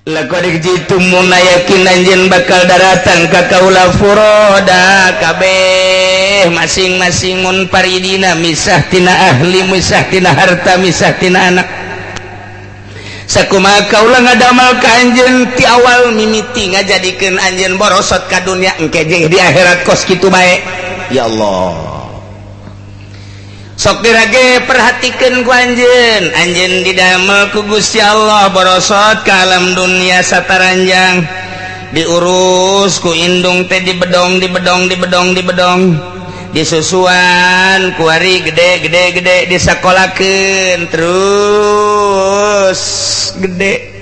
Laqad ji'tumuna, yakin anjeun bakal daratang ka kaula, furoda, kabeh masing-masing, munfaridina, misah tina ahli, misah tina harta, misah tina anak. Sakumaha kaula ngadamal ka anjeun ti awal mimiti ngajadikeun anjeun borosot ka dunya, engke jeung di akhirat kos kitu bae. Ya Allah, sok dirage perhatikeun ku anjeun. Anjeun didamel ku Gusti Allah borosot ka alam dunia, sataranjang diurus ku indung teh, dibedong, dibedong, dibedong, dibedong, disusuan, kuari gede gede gede, disakolakeun, terus gede.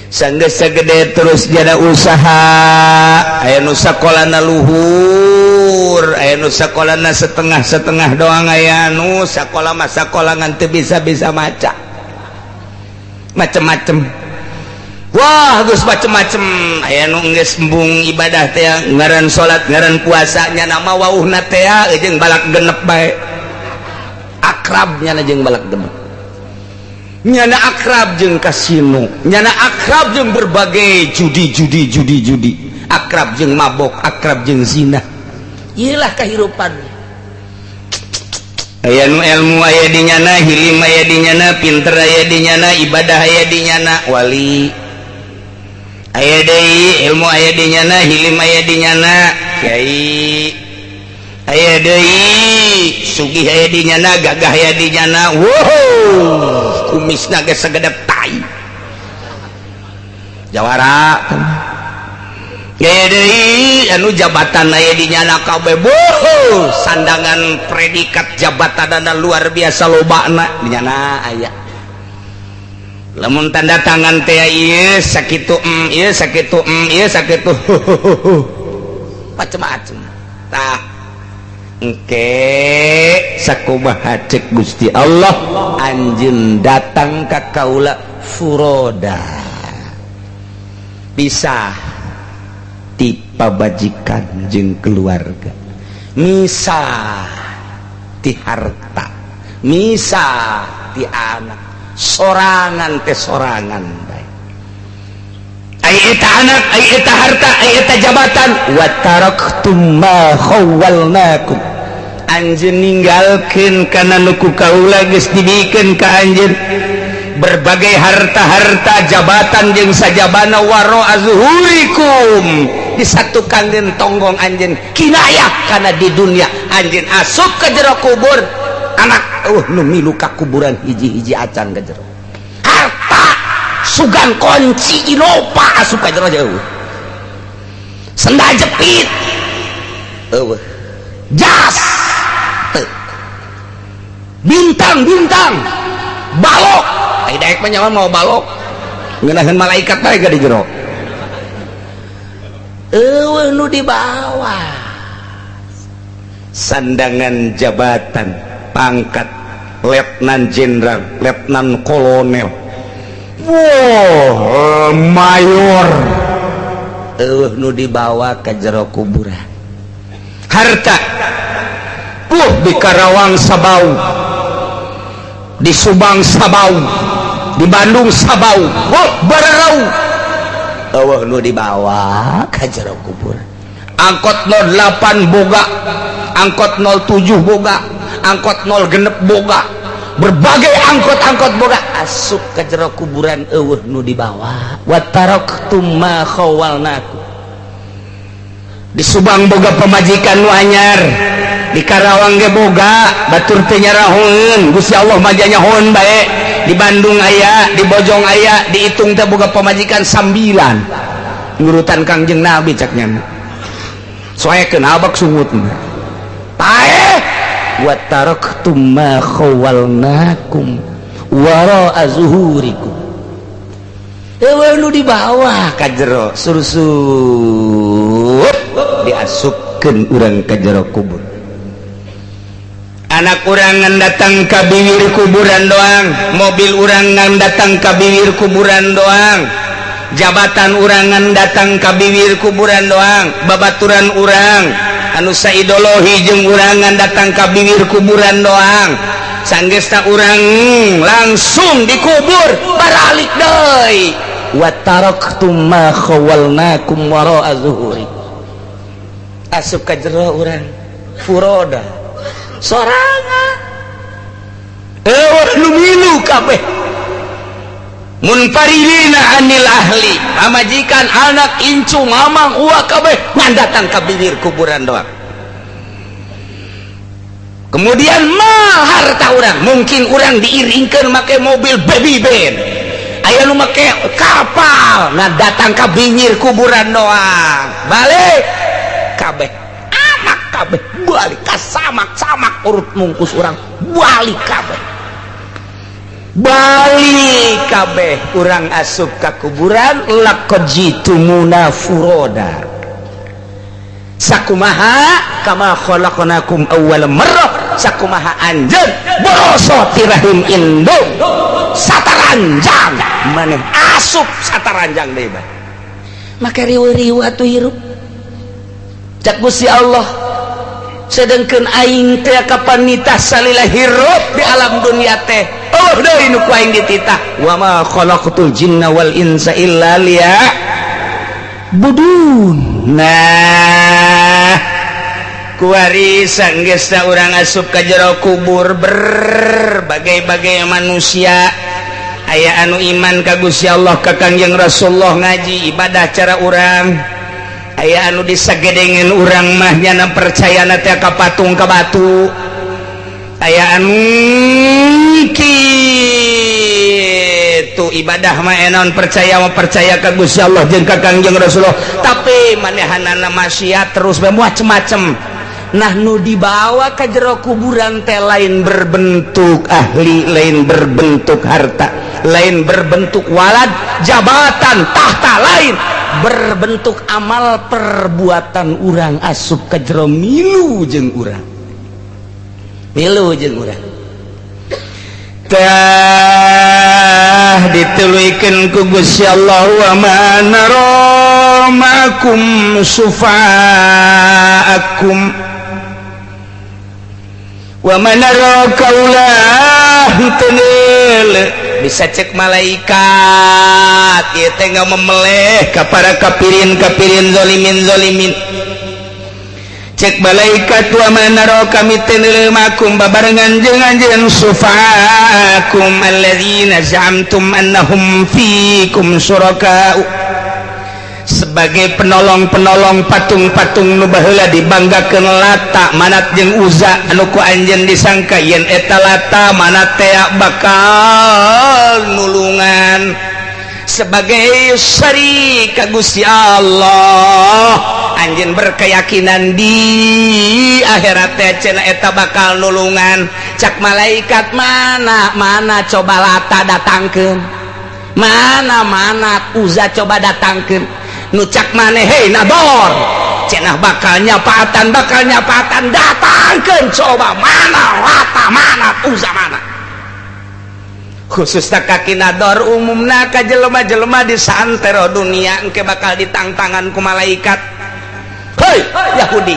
Sanggeus gede terus jada usaha. Aya nu sakolana luhur, aya nu sakolana setengah-setengah doang, aya nu sakola mah sakola ngan teu bisa-bisa maca, macem-macem. Wah, geus macem-macem. Aya nu geus embung ibadah teh, ngaran salat, ngaran puasa, nya nama wauhna teh jeung balak genep bae. Akrabnya jeung balak genep, nyana akrab jeung kasino, nyana akrab jeung berbagai judi judi judi judi, akrab jeung mabok, akrab jeung zina. Iyalah kehidupan. Aya nu ilmu aya di nyana, hilim aya di nyana, pinter aya di nyana, ibadah aya di nyana, wali aya deui. Ilmu aya di nyana, hilim aya di nyana, kiai aya deui. Sugih aya di nyana, gagah aya di nyana. Wow, kumisna ge sagede tai, jawara aya deui. Anu jabatan aya di nyana kabeh, boh, sandangan predikat jabatan luar biasa lobana di nyana aya. Lamun tanda tangan teh ieu sakitu, ieu sakitu, ieu sakitu, macem-macem. Tah, engke sakumaha cek Gusti Allah, anjeun datang ka kaula furoda, pisah ti pabajikan jeung keluarga, misah ti harta, misah ti anak, sorangan teh sorangan bae. Ai eta anak, ai eta harta, ai eta jabatan, wa taraktum ma khawwalnakum, anjeun ninggalkeun kana nu ku kaula geus dibikeun ka anjeun, berbagai harta-harta, jabatan jeung sajabana, waro azhurikum, disatukan jeung tonggong anjeun, kinayah kana di dunia. Anjeun asup ke jero kubur, anak nu milu ka kuburan hiji-hiji acan ke jero. Harta sugan kunci Innova asup ka jero jauh, sendal jepit eueuh, jas teu, bintang-bintang balok. Ai daek mah nyawa mau balok ngeunaheun malaikat bae di jero, eueuh nu dibawa. Sandangan jabatan, pangkat letnan jenderal, letnan kolonel, wow, mayor, eueuh nu dibawa ke jero kuburan. Harta di Karawang sabau, di Subang sabau, di Bandung sabau, oh, bararau, eueuh nu dibawa ke jero kubur. Angkot 08 boga, angkot 07 boga, angkot 0 genep boga, berbagai angkot-angkot boga, asup ke jero kuburan eueuh nu dibawa. Wa taraktum ma khawalnakum. Di Subang boga pamajikan nu anyar, di Karawang ge boga, batur teh nyarahoeun, Gusti Allah mah nyahoeun bae. Di Bandung aya, di Bojong aya, dihitung teh boga pamajikan sambilan, nurutan Kangjeng Nabi cak nya, soekeun abak sungut paeh. Wa taraktum ma khawalnakum wara zuhurikum, eueuh nu dibawa ka jero. Sursup diasupkeun urang ka jero kubur, anak urang ngan datang ka bibir kuburan doang, mobil urang ngan datang ka bibir kuburan doang, jabatan urang ngan datang ka bibir kuburan doang, babaturan urang anu saideologi jeung urang ngan datang ka bibir kuburan doang. Sanggesta urang langsung dikubur, baralik deui. Wa taraktum ma khawalnakum wara'a zuhuri. Asup ka jero urang furoda, sorangan, euweuh nu milu kabeh, munfaridina anil ahli, pamajikan, anak, incu, mamang, uwa, kabeh ngan datang ka bibir kuburan doang. Kemudian mah harta urang, mungkin urang diiringkan make mobil baby band, aya nu make kapal. Nah, datang ka bibir kuburan doang, balik kabeh. Anak kabeh balik ka samak-samak, urut mungkus urang balik kabeh, balik kabeh. Urang asup ka kuburan, laqad jitumuna furoda. Sakumaha kama khalaqnakum awwal marrah, sakumaha anjeun borosot ti rahim indung sataranjang, maneh asup sataranjang deui bae. Maka riweuh-riweuh atuh hirup. Cak Gusti Allah, sedangkan aing teh kapan nitah salila hirup di alam dunia teh, oh deui nu ku aing dititah, wa ma khalaqtul jinna wal insa illa liya'budun. Nah, kuari sanggeusna urang asup ka jero kubur, berbagai-bagai manusia. Aya anu iman ka Gusti Allah, ka Kangjeng Rasulullah, ngaji, ibadah cara urang. Aya anu disagedengen urang mah nyana percaya na teh ka patung, ka batu. Aya anu kitu ibadah mah enon percaya mah percaya ka Gusti Allah jeung ka Kangjeng Rasulullah, tapi manehanana maksiat terus bae, macem-macem. Nah, nu dibawa ke jero kuburan teh lain berbentuk ahli, lain berbentuk harta, lain berbentuk walad, jabatan, tahta, lain berbentuk amal perbuatan urang asup ke jero milu jeung urang, milu jeung urang. Tah, dituluykeun ku Gusti Allah, wa ma nara ma'akum sufa'akum wa ma nara kaulah tenel. Bisa cek malaikat ieu teh memeleh ka para kafirin kafirin, zalimin zalimin. Cek malaikat, wa ma nara, kami teu ma'akum, babarengan jeung anjeun, sufa'akum alladzina za'amtum annahum fikum syuraka'u, sebagai penolong-penolong patung-patung nu baheula dibanggakeun, Lata, Manat jeung Uza, anu ku anjeun disangka yen eta Lata, Manat teh bakal nulungan sebagai syarik ka Gusti Allah. Anjeun berkeyakinan di akhirat teh cenah eta bakal nulungan. Cak malaikat, mana mana, coba Lata datangkeun, mana mana Uza, coba datangkeun. Nu cak maneh, hei nador, cenah bakal nyapaatan, bakal nyapaatan, datangkeun coba, mana Lata, mana Uza, mana. Khususnya kaki nador, umumna ka jelema-jelema di santero dunia, engke bakal ditangtangan ku malaikat. Hei Yahudi,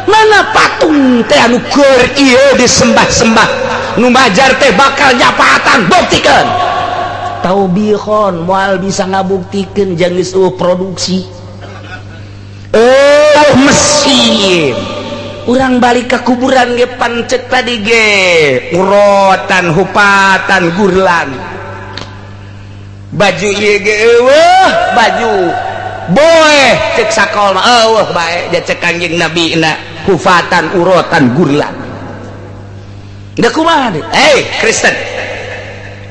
mana patung teh anu keur ieu disembah-sembah, nu majar teh bakal nyapaatan, buktikan. Taubihon moal bisa ngabuktikeun, jangan geus produksi eh mesin. Urang balik ke kuburan ge pancet tadi ge urotan, hupatan, gurlan, baju ieu ge eueuh, baju boe cek sakol mah eueuh bae. Dia cek Kanjeng Nabi na hufatan, urotan, gurlan. Da kumaha deui? Eh, Kristen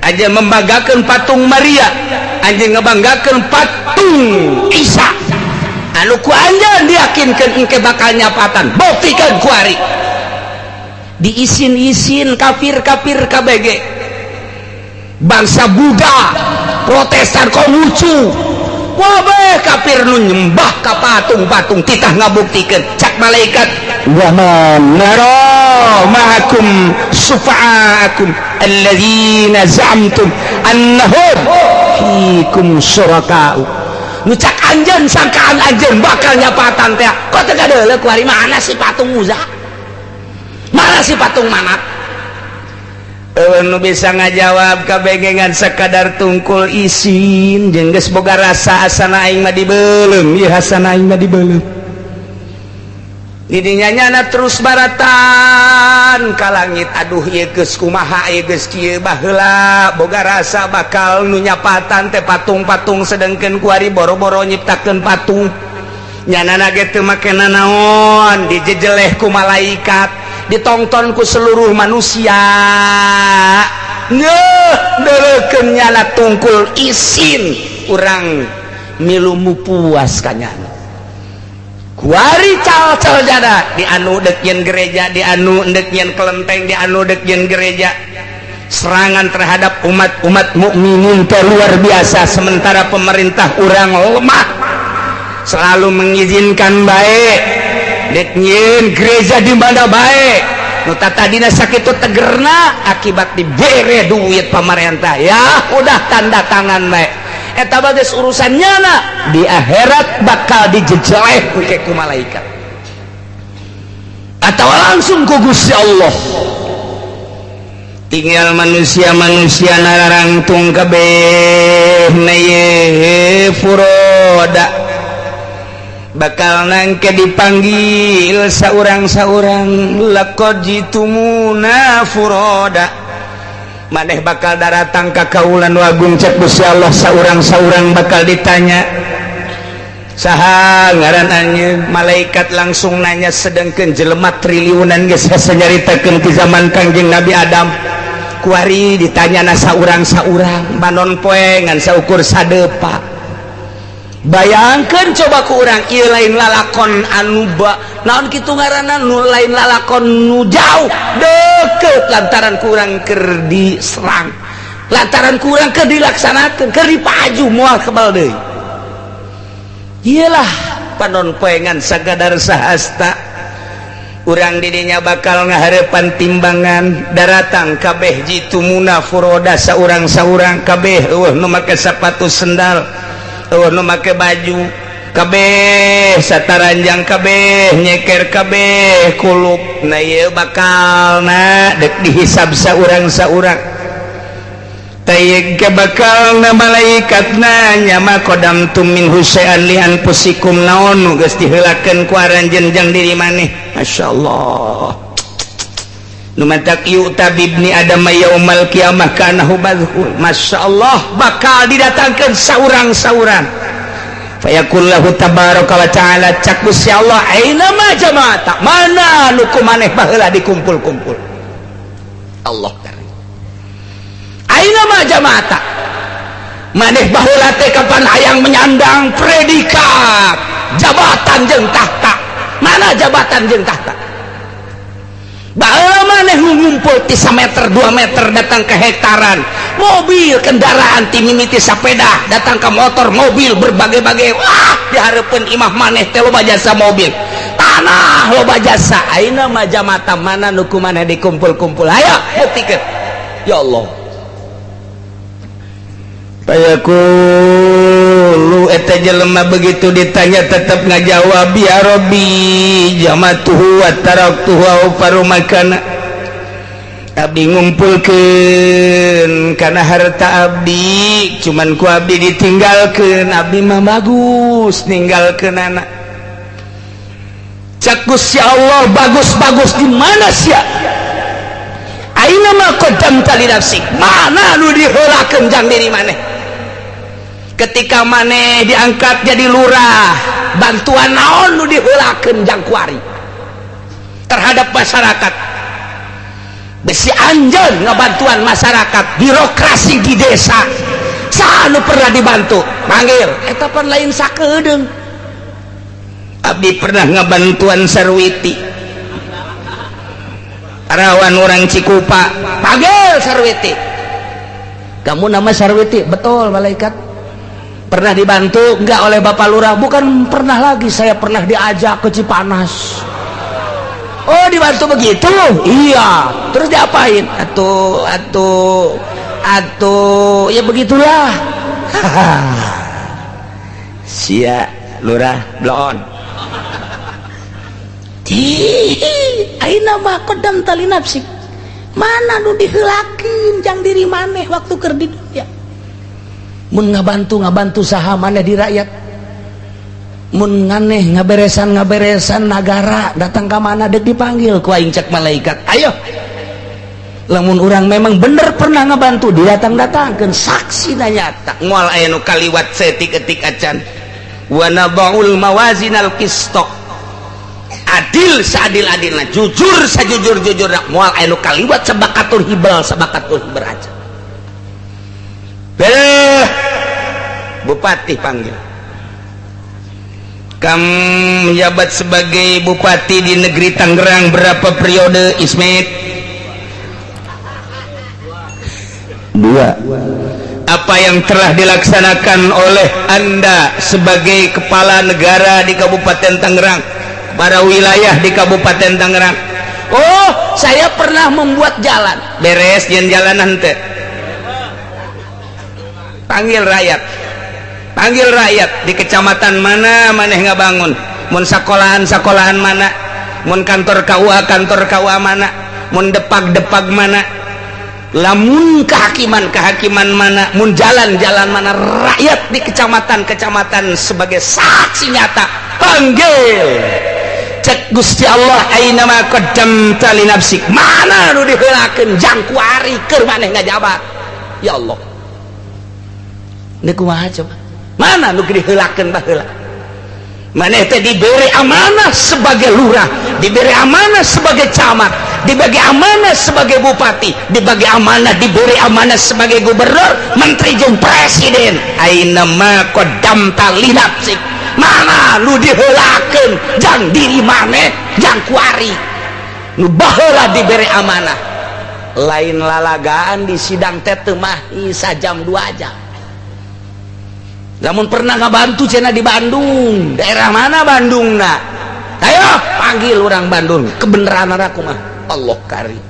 aja membanggakan patung Maria, anjing ngebanggakan patung Isa anu ku anjeun diyakinkan engke bakal nyapatan, buktikan kuari. Diisin-isin kafir-kafir KBG, bangsa Buddha, Protestan, Konghucu, wabeh kafir nu nyembah ka patung-patung titah ngabuktikeun. Cak malaikat, wa ma nara ma'akum sufa'akum alladzina za'amtum annahum fikum syuraka'u. Nu cak anjeun, sangkaan anjeun bakal nyapatan teh, kok teu kadeuleu kuari? Mana si patung Uza, mana si patung Manat? Nu bisa ngajawab kabegengan sekadar tungkul isin jeung geus boga rasa asana aing mah dibeuleum ieu, asana aing mah dibeuleum. Didinya nyana terus baratan ka langit. Aduh, ieu geus kumaha, ieu geus kieu? Baheula boga rasa bakal nu nyapatan teh patung-patung, sedengkeun kuari boro-boro nyiptakeun patung, nyana ge teu make nanaon, dijejeleh ku malaikat, ditongton ku seluruh manusia. Ngeuh, deurekeun nyana tungkul isin, urang milu puas ka nyana. Kuari cal-cal jada di anu dek nyeun gereja, di anu dek nyeun kelenteng, di anu dek nyeun gereja. Serangan terhadap umat-umat mukminin teh luar biasa, sementara pemerintah urang lemah, selalu mengizinkan baik dek nyeun gereja di mana baik. Nu tadina sakitu tegerna, akibat dibere duit pemerintah, ya udah tanda tangan baik. Eta bagus urusan nyana di akhirat bakal dijejeleh ke ku malaikat atau langsung ku Gusti Allah. Tinggal manusia-manusia nararangtung kabeh na ye furoda, bakal nangke dipanggil saurang-saurang. Laqad jitumuna furoda, maneh bakal daratang ka kaulan wagung, cek Gusti Allah. Saurang-saurang bakal ditanya, saha ngaran anjeun? Malaikat langsung nanya, sedangkan jelema triliunan geus hese nyaritakeun ke zaman Kangjeng Nabi Adam. Kuari ditanya na saurang-saurang, panon poe ngan saukur sadepa. Bayangkan coba ku urang, ieu lain lalakon anu ba naon kitu ngaranna, nu lain lalakon nu jauh, deket, lantaran kurang keur diserang, lantaran kurang keur dilaksanakeun, keur dipaju, moal kebal deui. Iyalah, panon poe ngan sakadar sahasta. Urang didinya bakal ngaharepan timbangan, daratang kabeh. Jitumuna furoda, saurang-saurang kabeh, euweuh nu make sepatu sendal, euweuh nu make baju, kabeh sataranjang, kabeh nyeker, kabeh kulup. Nah, ieu bakal na dek dihisab saurang-saurang. Tayyib ke bakal na malaikat nanya, ma qaddamtum minhu syai'an li anfusikum, naon nu geus diheulakeun ku aranjeun jang diri maneh? Masyaallah, nu matak yu'ta bibni adam yaumal qiyamah kanahu badhul. Masyaallah, bakal didatangkeun saurang-saurang. Fayaqul lahu tabaraka wa ta'ala, cak Gusti Allah, aina ma jama'ata, mana nu ku maneh baheula dikumpul-kumpul? Allah, aina ma jama'ata, maneh baheula teh kapan hayang menyandang predikat jabatan jeung tahta, mana jabatan jeung tahta? Baheula maneh ngumpul ti meter 2 meter datang ke hektaran, mobil, kendaraan, ti mimiti sepeda datang ke motor, mobil berbagai-bagai. Wah, dihareupeun imah maneh teh loba jasa mobil, tanah loba jasa. Aina ma jama'ata, mana nu ku maneh dikumpul-kumpul? Ayo buktikeun. Ya Allah. Fayaqulu, eta jelema begitu ditanya tetap ngajawab, ya Rabbi, jama'tuhu wa taraktuhu awfaru makana. Abdi ngumpulkeun kana harta abdi, cuman ku abdi ditinggalkeun, abdi mah bagus ninggalkeun anak. Cak Gusti Allah, bagus-bagus di mana sia? Aina ma qaddamta li nafsik, mana nu diheulakeun jang diri maneh? Ketika maneh diangkat jadi lurah, bantuan naon nu diheulakeun jang kuari terhadap masyarakat? Besi anjeun ngebantuan masyarakat, birokrasi di desa saha nu pernah dibantu? Panggil. Eta pan lain sakedeung. Abdi pernah ngebantuan Sarwiti, rawan orang Cikupa. Panggil Sarwiti. Kamu nama Sarwiti? Betul, malaikat. Pernah dibantu enggak oleh Bapak Lurah? Bukan pernah lagi, saya pernah diajak ke Cipanas. Oh, dibantu begitu? Iya. Terus diapain? Atau ya begitulah. Sia lurah bloon. Aina ma qaddamta li nafsik? Mana nu diheulakeun jang diri maneh waktu keur di dunia. Mun ngabantu saha maneh di rakyat. Mun nganeh ngaberesan nagara datang ka mana deuk dipanggil ku aing cek malaikat. Ayo. Lamun urang memang bener pernah ngabantu didatang-datangkeun saksi nyata. Moal aya nu kaliwat saeutik-eutik acan. Wa nada'ul mawazinal qista. Adil seadil-adilna, jujur sajujur-jujurna, moal aya nu kaliwat sabakatur hibel sabakatur hiber acan. Beuh, bupati panggil. Kamu menjabat sebagai bupati di negeri Tangerang berapa periode, Ismet? 2. Apa yang telah dilaksanakan oleh Anda sebagai kepala negara di Kabupaten Tangerang, para wilayah di Kabupaten Tangerang? Oh, saya pernah membuat jalan. Beres jeung jalan henteu. Panggil rakyat. Panggil rakyat di kecamatan mana maneh ngabangun, mun sekolahan-sekolahan mana, mun kantor KUA kantor KUA mana, mun depag-depag mana, lamun kehakiman-kehakiman mana, mun jalan-jalan mana, rakyat di kecamatan-kecamatan sebagai saksi nyata. Panggil. Cek Gusti Allah, aina ma qaddamta li nafsik, mana nu diheulakeun jang kuari keur maneh ngajabat. Ya Allah, ini kumaha coba? Mana nu diheulakeun baheula? Maneh teh diberi amanah sebagai lurah, diberi amanah sebagai camat, dibagi amanah sebagai bupati, dibagi amanah, diberi amanah sebagai gubernur, menteri jeung presiden. Aina ma qaddamta li nafsik, mana nu diheulakeun jang diri maneh, jang kuari nu baheula diberi amanah. Lain lalagaan di sidang teh teu mah sajam 2 jam. Lamun pernah ngabantu cenah di Bandung, daerah mana Bandung na? Ayo panggil orang Bandung, kebenaran aku mah Allah kari.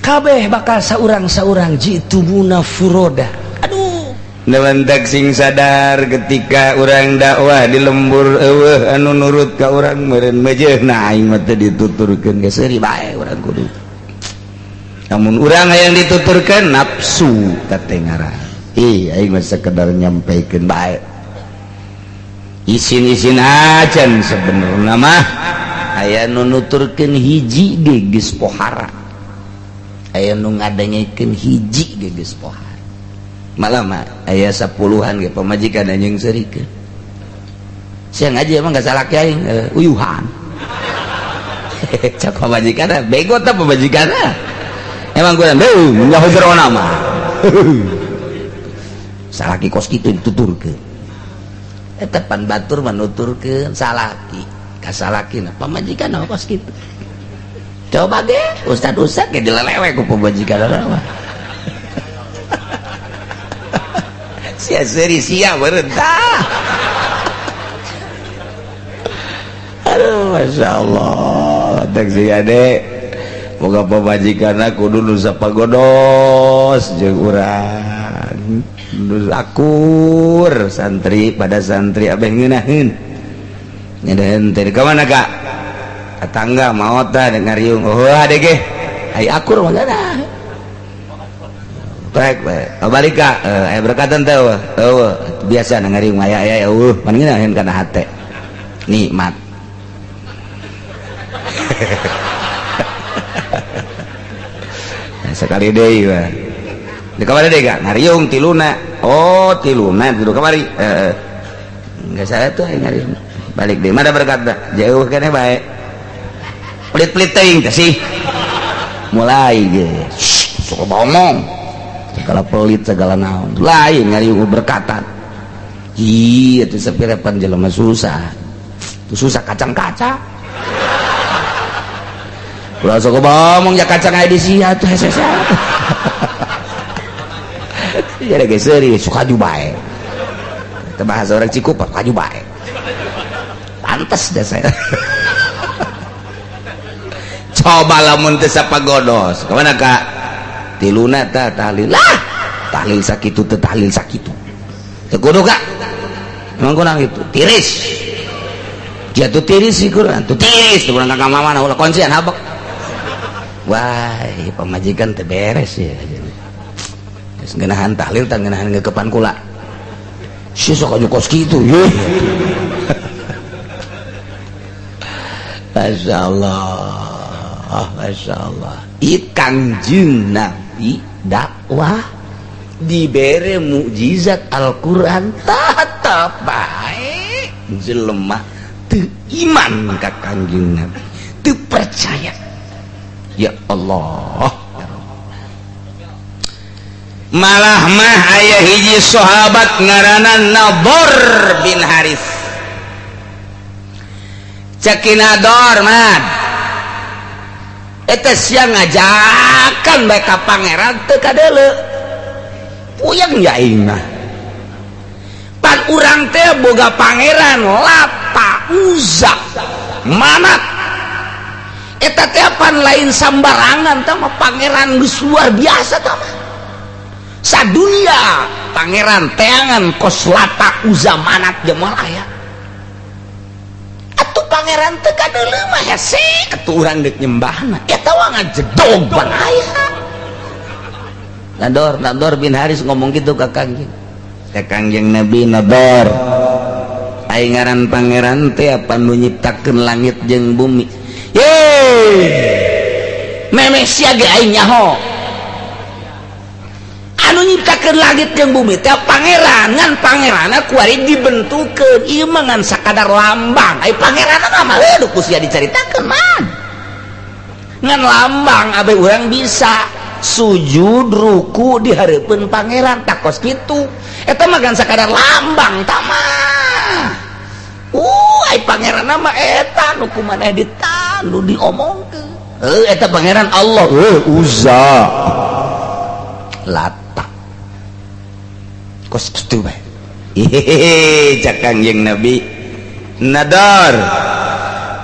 Kabeh bakal saurang-saurang jitumuna furoda. Aduh. Nelentek sing sadar ketika orang dakwah di lembur eueuh anu nurut ka urang meureun mejeuna aing mah teu dituturkeun geus seuri bae urang kudu. Lamun urang hayang dituturkeun nafsu teh ngaran. Ih, aing mah sekedar nyampaikan bae. Isin-isin acan sebenarnya mah aya nu nuturkeun hiji ge geus pohara. Aya nu ngadengekeun hiji ge geus pohara. Malah mah aya 10-an ge pamajikan anjing seurikeun. Sia ngaji emang gak salah aing, uyuhan. Cak pamajikan bego tah pamajikan. Emang gua beuh nyaho jerona mah. Salaki kos kitu dituturkeun. Eta pan batur manuturkeun salaki ka salakina pamajikan kos kitu. Coba ge ustad-ustad ge dilelewe ku pamajikan mah. Sia seuri sia meureun tah. Aduh masyaallah, teh sia de. Moga pamajikanna kudu nu sapagodos jeung urang. Akur santri pada santri abeh ngeunaheun nyedaheun teh ka mana ka tetangga maot tah ngariung oh ade ge ai akur mah dah baik bae balik ka aya berkatan teh eueuh biasa ngariung aya aya eueuh pan ngeunaheun kana hate nikmat. Sekali deui mah di kamari deh gak ngariung tiluna, oh tiluna tilu kamari, nggak salah tuh ngariung balik deh mana berkata jauh kan baik pelit-pelit ting sih mulai ge suka ngomong segala pelit segala naon lain ngariung berkata iya itu sepirepan jelema susah itu susah kacang-kaca ulah sok ngomong ya kacang aya di sia tuh hese. Ya lagi serius suka bae. Kita bahasa orang Cikupa kaju bae. Pantes dah saya. Coba lamun teu sapagodos. Kemana Kak? Tiluna ta tahlil. Lah, tahlil sakitu teu tahlil sakitu. Teu kudu Kak. Emang kurang itu. Tiris. Jatuh tiris sih kurang. Tuh tiris, tuh kurang ka mana ulah kuncian habek. Wah, pamajikan teh beres ya. Geus ngeunahan tahlil tah ngeunahan ngekepan kula. Si sok aju kos kitu ye. Masya Allah, Masya Allah. Kangjeng Nabi dakwah dibere mukjizat Al-Qur'an tetep bae jelema teu iman ka Kangjeng Nabi, teu percaya. Ya Allah. Malah mah aya hiji sahabat ngaranna Nador bin Haris. Cek Nador mah eta sia ngajakan bae ka pangeran teu kadeuleu. Puyeng ya aing mah. Pan urang teh boga pangeran Lata Uzza Manat. Eta teh pan lain sambarangan teh mah pangeran geus luar biasa teh mah. Sadunia pangeran teangan kos Lata Uzza Manat jeung moal aya. Atuh pangeran teu kadeuleu mah hese atuh urang deuk nyembahna. Eta wa ngajedog pan aya. Nador, Nador bin Haris ngomong gitu ke Kangjeng. Ke Kangjeng Nabi Nador. Aing ngaran pangeran teh apa nu nyiptakeun langit jeung bumi. Ye. Memeh sia ge aing nyaho. Anu nyiptakeun langit jeung bumi teh pangeran, ngan pangeranna kuari dibentukeun ieu mah ngan sakadar lambang. Ai pangeranna mah leuh ku sia dicaritakeun mah. Ngan lambang abe urang bisa sujud ruku di hareupeun pangeran takos kitu. Eta mah kan sakadar lambang tah mah. Ai pangeranna mah eta nu kumaneh ditandu diomongkeun. Heuh eta pangeran Allah, heuh Uzza. Lata. Kos kitu bae. Hehehe cak Kangjeng Nabi. Nador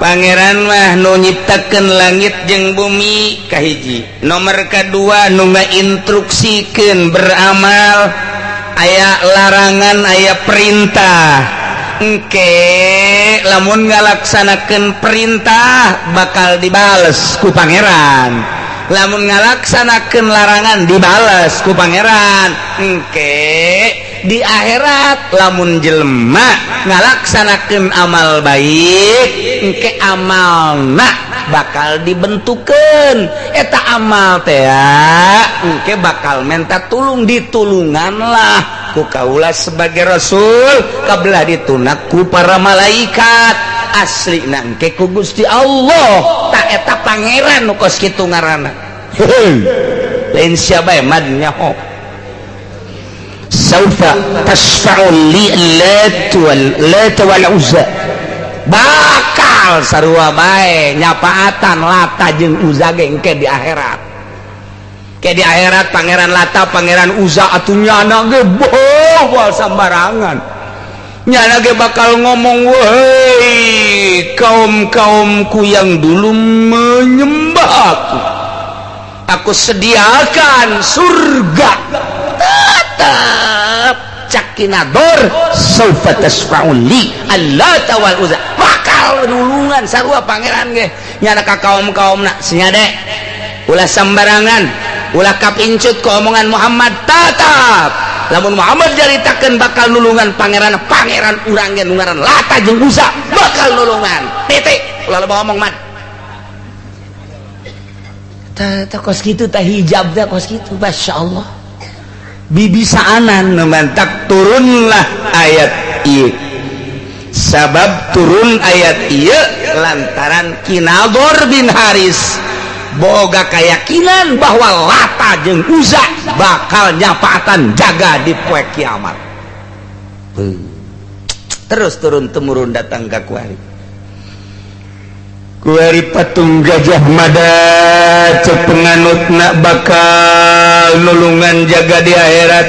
pangeran mah nu nyiptakeun langit jeung bumi kahiji. Nomor kedua nu ngainstruksikeun beramal, aya larangan aya perintah. Engke lamun ngalaksanakeun perintah bakal dibales ku pangeran. Lamun ngalaksanakeun larangan dibales ku pangeran. Engke di akhirat lamun jelema ngalaksanakeun amal baik, engke amalna bakal dibentukeun. Eta amal teh engke bakal menta tulung, ditulunganlah ku kaula sebagai rasul, kabelah ditunak ku para malaikat. Aslina engke ku Gusti Allah. Tak eta pangeran nu kos kitu ngaranna. Lain sia bae mad nyaho. Saufa tasfa'u li Lat wal Uzza. Bakal sarua bae nyapaatan Lata jeung Uzza ge engke di akhirat. Ke di akhirat pangeran Lata, pangeran Uzza atuh nyana ge boh sambarangan. Nyana ge bakal ngomong, "Wahai kaum-kaumku yang dulu menyembah aku, aku sediakan surga." Tetap cakinador saufa tasfa'u li Allata wal Uzza. Bakal nulungan sarua pangeran ge nyana ka kaum-kaumna. Sia de ulah sambarangan, ulah kapincut ke omongan Muhammad. Tetap lamun Muhammad jaritakeun bakal nulungan pangeran, pangeran urang ge nu ngaran Lata jeung Uzza bakal nulungan. Titik. Ulah loba omong man. Tah kos kitu tah hijab teh kos kitu. Masyaallah. Bibisaanan mantak turunlah ayat ieu. Sabab turun ayat ieu lantaran Kinador bin Haris boga keyakinan bahwa Lata jeung Uzza bakal nyapaatan jaga di poe kiamat. Terus turun temurun datang ka kuari. Kuari patung Gajah Mada cek penganutna bakal nulungan jaga di akhirat.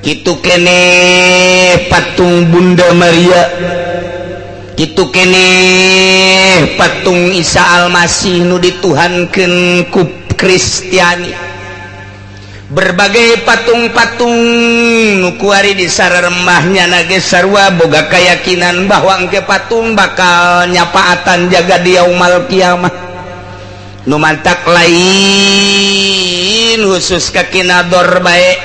Kitu kene patung Bunda Maria, kitu kene patung Isa Almasih nu dituhankeun ku Kristiani. Berbagai patung-patung nu kuari di sararemahnya nage sarua boga keyakinan bahwa engke patung bakal nyapaatan jaga di yaumal kiamah. Nu mantak lain khusus ka kinador bae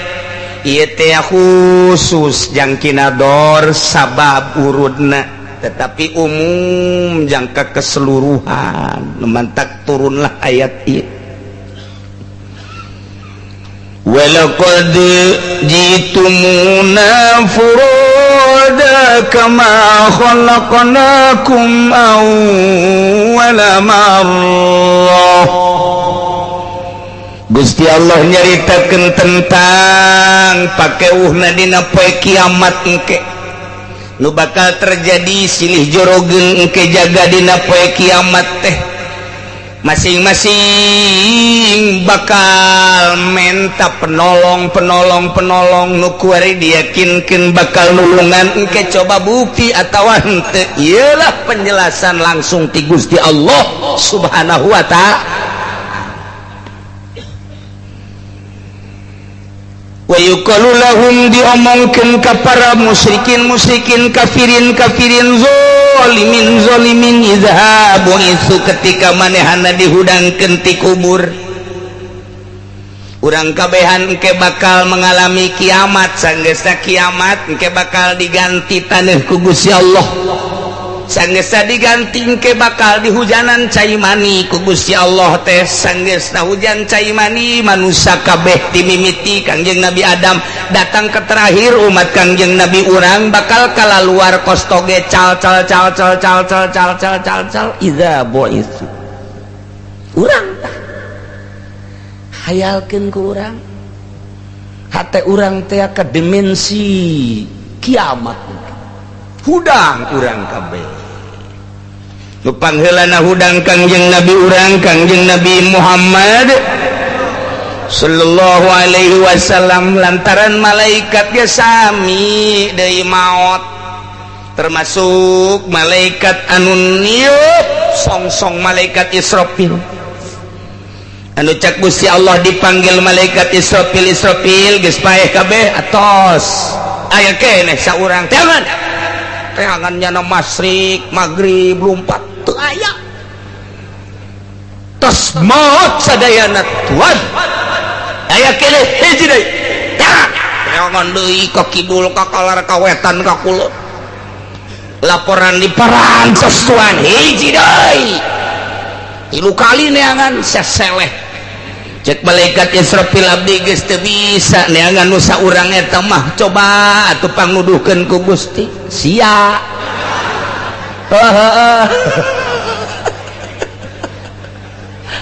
ieu teh khusus jang kinador sabab urudna tetapi umum jangka keseluruhan. Nu mantak turunlah ayat ieu. Walaqad jitumuna furoda kama khalaqnakum awwala marrah. Gusti Allah nyaritakeun tentang pakewuhna dina poe kiamat engke nu bakal terjadi silih jorogeun engke jaga dina poe kiamat teh masing-masing bakal menta penolong penolong penolong nu kuari diyakinkeun bakal nulungan engke coba bukti atawa henteu. Ieulah penjelasan langsung ti Gusti Allah Subhanahu wa ta'ala. Wa yuqalu lahum diomongkeun ka para musyrikin musyrikin kafirin kafirin zolimin zolimin izhabu isu ketika manehana dihudangkeun ti kubur. Urang kabehan engke bakal mengalami kiamat, sanggeusna kiamat engke bakal diganti taneuh ku Gusti Allah. Sanggeusna diganti engke bakal dihujanan cai mani ku Gusti Allah teh. Sanggeusna hujan cai mani manusia kabeh dimimiti Kangjeng Nabi Adam datang ke terakhir umat Kangjeng Nabi urang bakal kalaluar kostoge cal cal cal cal cal cal cal cal cal cal iza bu'isu. Urang tah hayalkeun ku urang hate urang teh ka dimensi kiamat hudang urang kabeh. Nu pangheulana hudang Kangjeng Nabi urang Kangjeng Nabi Muhammad sallallahu alaihi wasallam lantaran malaikat ge sami deui maot termasuk malaikat anu niup songsong malaikat Israfil. Anu cak Gusti Allah dipanggil malaikat Israfil, Israfil geus paeh kabeh atos aya keneh saurang teangan teangan nyana masyrik maghrib lumpat teu aya tos maot sadayana tuan aya keneh hiji deui teangan deui ka kidul ka kalar ka wetan ka kulon laporan di parantos tuan hiji deui tilu kali neangan seseleh. Cek malaikat Israfil abdi geus teu bisa neangan nu saurang eta mah coba atuh pangnuduhkeun ku Gusti sia.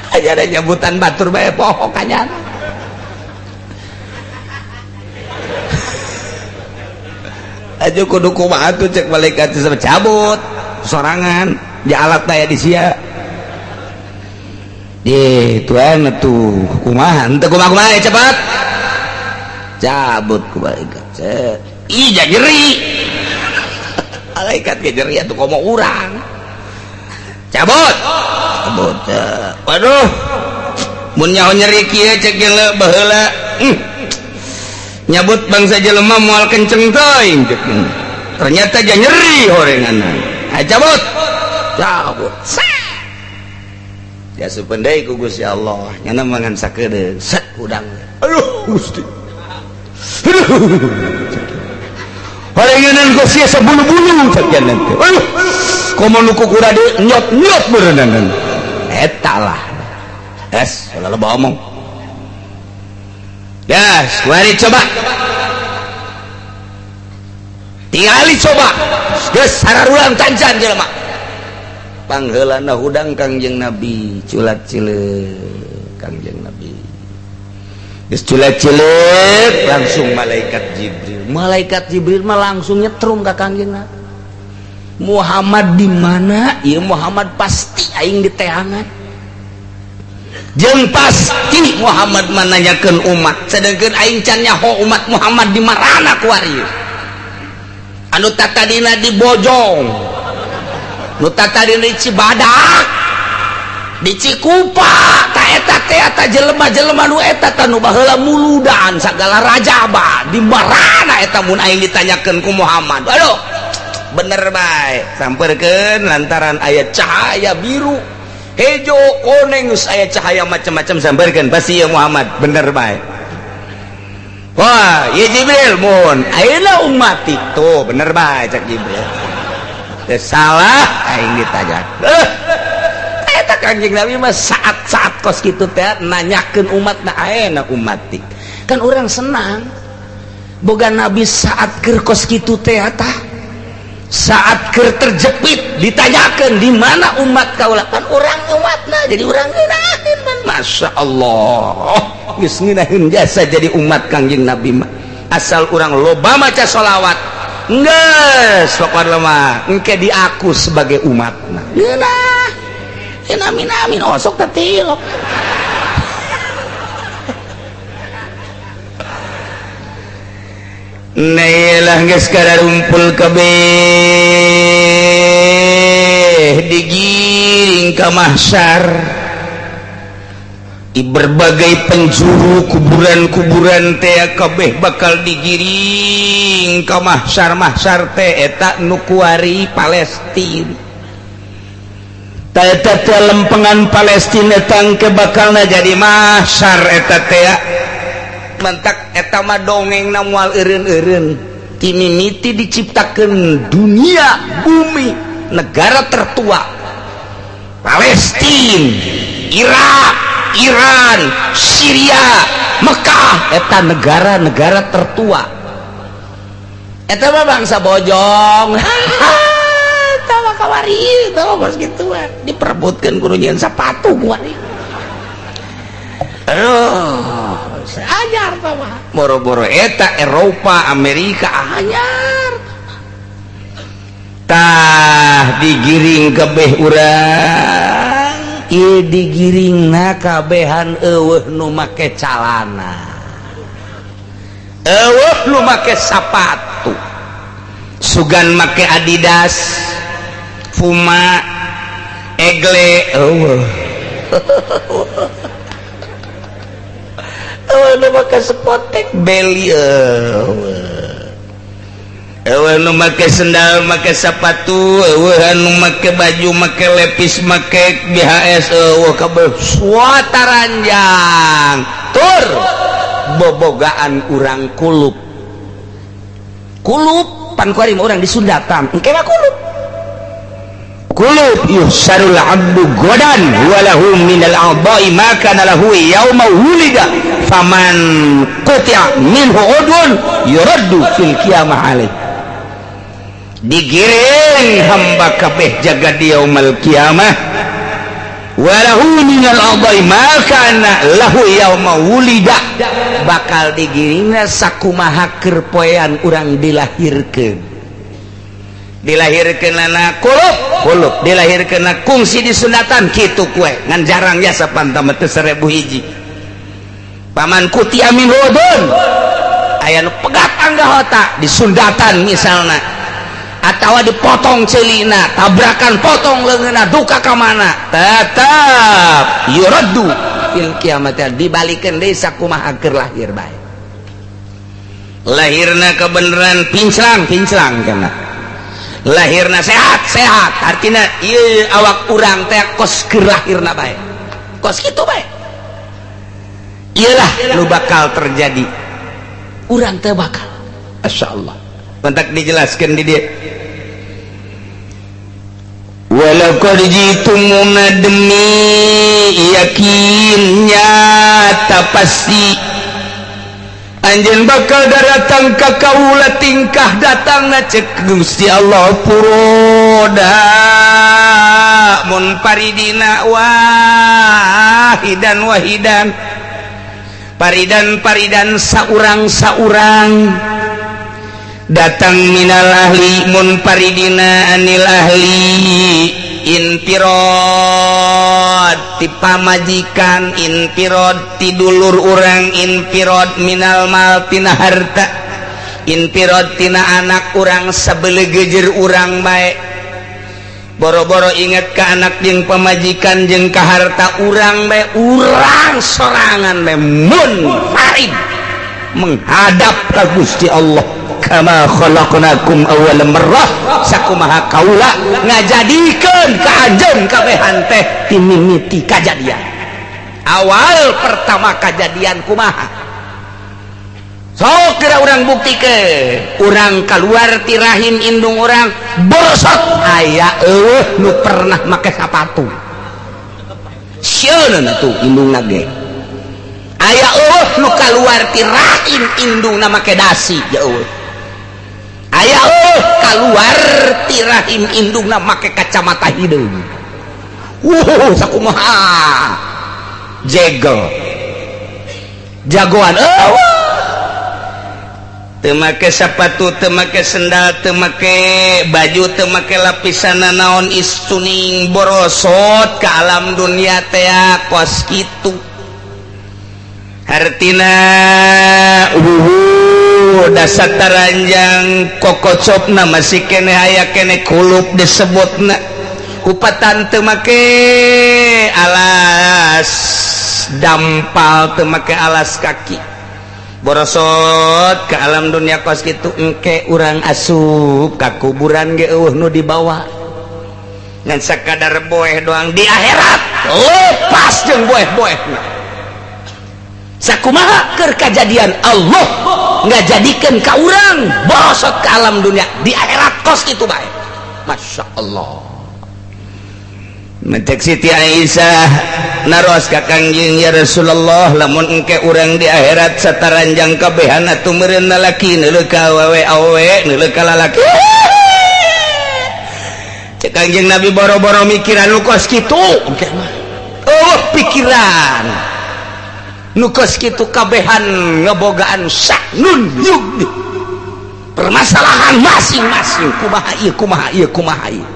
Aja ada nyebutan batur bae poho kanyana. Aja kudu kumaha atuh cek malaikat Israfil cabut sorangan ja alat aya di sia. Di tuan tuh kumaha henteu kumaha cepat cabut ku malaikat. Ih ja nyeri malaikat ge nyeri atuh komo urang cabut cabut. Waduh mun nyaho nyeri kieu cek jeung baheula nyabut bangsa jelema moal kenceng teuing cek ternyata ja nyeri horenganna. Cabut cabut ya supendai ku Gusti Allah nyana mangan sakedeung set hudang. Aduh Gusti aduh horenganan ku sia sabulu-bulu cek jan teh. Aduh komo nu kukura deui nyot-nyot beureunan eta lah es loba omong ya kuari coba tingali coba geus sararulang cancan jelema pangheulana hudang Kangjeng Nabi culat cileuk Kangjeng Nabi geus culat cileuk langsung malaikat Jibril. Malaikat Jibril mah langsung nyetrum ka Kangjeng Nabi. Muhammad di mana? Ieu Muhammad pasti aing diteangan. Jeung pasti Muhammad mah nanyakeun umat sedengkeun aing can nyaho umat Muhammad di marana kuari. Anu tatadina di Bojong, nu tatadina di Cibadak, di Cikupa, ta eta teh eta jelema-jelema nu eta tah nu baheula muludan sagala rajaba di marana eta mun aing ditanyakeun ku Muhammad. Aduh, bener bae sampeurkeun lantaran aya cahaya biru Hejo koneng geus aya cahaya macam-macam sambarkeun pasti ya Muhammad bener bae. Wah, ya Jibril mun ayeuna umat itu bener bae cak Jibril. Teu salah aing ditanya. Eta Kanjeng Nabi mah saat-saat kos kitu teh nanyakeun umatna ayeuna umat. Kan orang senang. Boga Nabi saat keur kos kitu teh tah. Saat keur terjepit ditanyakeun di mana umat kaula, kan urang umatna jadi urang ngeunaheun man. Masya Allah, geus ngeunaheun jasa jadi umat Kangjeng Nabi mah. Asal urang loba maca sholawat geus pokona mah engke diaku sebagai umatna. Ngeunah. Amin amin osok teh tilok. Nailah geus kararumpul kabeh digiring ka mahsyar di berbagai penjuru kuburan-kuburan teh kabeh bakal digiring ka mahsyar-mahsyar teh eta nu kuari Palestina. Eta teh lempengan Palestina tangke bakalna jadi mahsyar eta teh. Mentak eta mah dongeng na moal eureun-eureun timimiti diciptakeun dunia bumi negara tertua Palestina, Irak, Iran, Syria, Mekah eta negara-negara tertua. Eta mah bangsa bojong. Eta mah kawari eta mah kos kituan diperebutkeun kudu nyieun sapatu kuari. Aduh, anyar mah boro-boro eta Eropa, Amerika anyar. Tah digiring kabeh urang, ieu digiringna kabehan eueuh nu make calana. Eueuh nu make sapatu. Sugan make Adidas, Puma, Egle, eueuh. Eueuh nu make Spotek Beli, eueuh nu make sendal, make sepatu, eueuh anu make baju, make lepis, make BHS, eueuh kabeh suataranjang tur bobogaan urang kulup. Kulup pan kuari mah urang disundatan engke mah kulup. Kulup yuhsarul abdu godan walahu minal a'dha'i ma kana lahu yauma wulida faman quti'a minhu udun yuraddu fil qiyamah alaih. Digiring hamba kabeh jaga di yaumul qiyamah walahu minal a'dha'i ma kana lahu yauma wulida, bakal digiringna sakumaha keur poean urang dilahirkeun. Dilahirkeun lana kulup kulup, dilahirkeun kungsi disunatan kitu kue ngan jarang jasa pantam teh 1000 hiji. Paman kuti amin wudun aya nu pegat anggota disundatan misalna atawa dipotong celina, tabrakan potong leungeunna duka ka mana tetep yuraddu fil kiamat, dibalikeun deui sakumaha keur lahir bae. Lahirna kebenaran pinclang pinclang kana. Lahirna sehat sehat artinya ieu awak urang teh kos keur lahirna bae. Kos kitu bae. Iyalah nu bakal terjadi. Urang teh bakal. Masyaallah. Mentak dijelaskeun di dieu. Walaqad jitumuna demi yakin nyata pasti anjeun bakal daratang ka kaula tingkah datangna cek Gusti Allah puroda mun paridina wahidan wahidan paridan paridan saurang-saurang datang minal ahli mun paridina anil ahli infirod ti pamajikan infirod ti dulur urang infirod minal mal tina harta infirod tina anak urang sabelegejer urang bae boro-boro inget ka anak jeung pamajikan jeung ka harta urang bae urang sorangan bae mun farid menghadap ka Gusti Allah Kama khalaqnakum awwala marrah, sakumaha kaula ngajadikeun ka anjeun kabehan teh ti mimiti kajadian awal pertama. Kajadian kumaha? Sok kira urang buktikeun. Urang keluar ti rahim indung urang borosot, aya euweuh nu pernah make sapatu? Sieun tuh indungna ge. Aya euweuh nu keluar ti rahim indungna make dasi? Ya euweuh. Aya euweuh keluar ti rahim indungna make kacamata hideung? Wuh, sakumaha jegel jagoan, euweuh. Teu make sepatu, teu make sendal, teu make baju, teu make lapisan naon, istuning borosot ke alam dunia teh kos kitu. Hartina dasar taranjang kokocopna masih kene, aya kene kulup disebutna. Kupatan teu make alas dampal, teu make alas kaki, borosot ke alam dunia kos gitu. Engke urang asup ka kuburan ge euweuh nu dibawa, ngan sakadar boeh doang. Di akhirat lepas jeung boeh-boeh. Sakumaha keur kajadian Allah ngajadikeun ka urang borosot ke alam dunia, di akhirat kos itu bae. Masya Allah. Mencek Siti Aisyah naros ka Kangjeng, "Ya Rasulullah, lamun engke urang di akhirat sataranjang kabehan atuh meureun lalaki neuleuh ka awewe, awewe neuleuh ka lalaki." Cek Kangjeng Nabi, "Boro-boro mikiran nu kos kitu, engke mah oh pikiran nu kos kitu, kabehan ngebogaan saknun yug permasalahan masing-masing, kumaha ieu, kumaha ieu, kumaha ieu."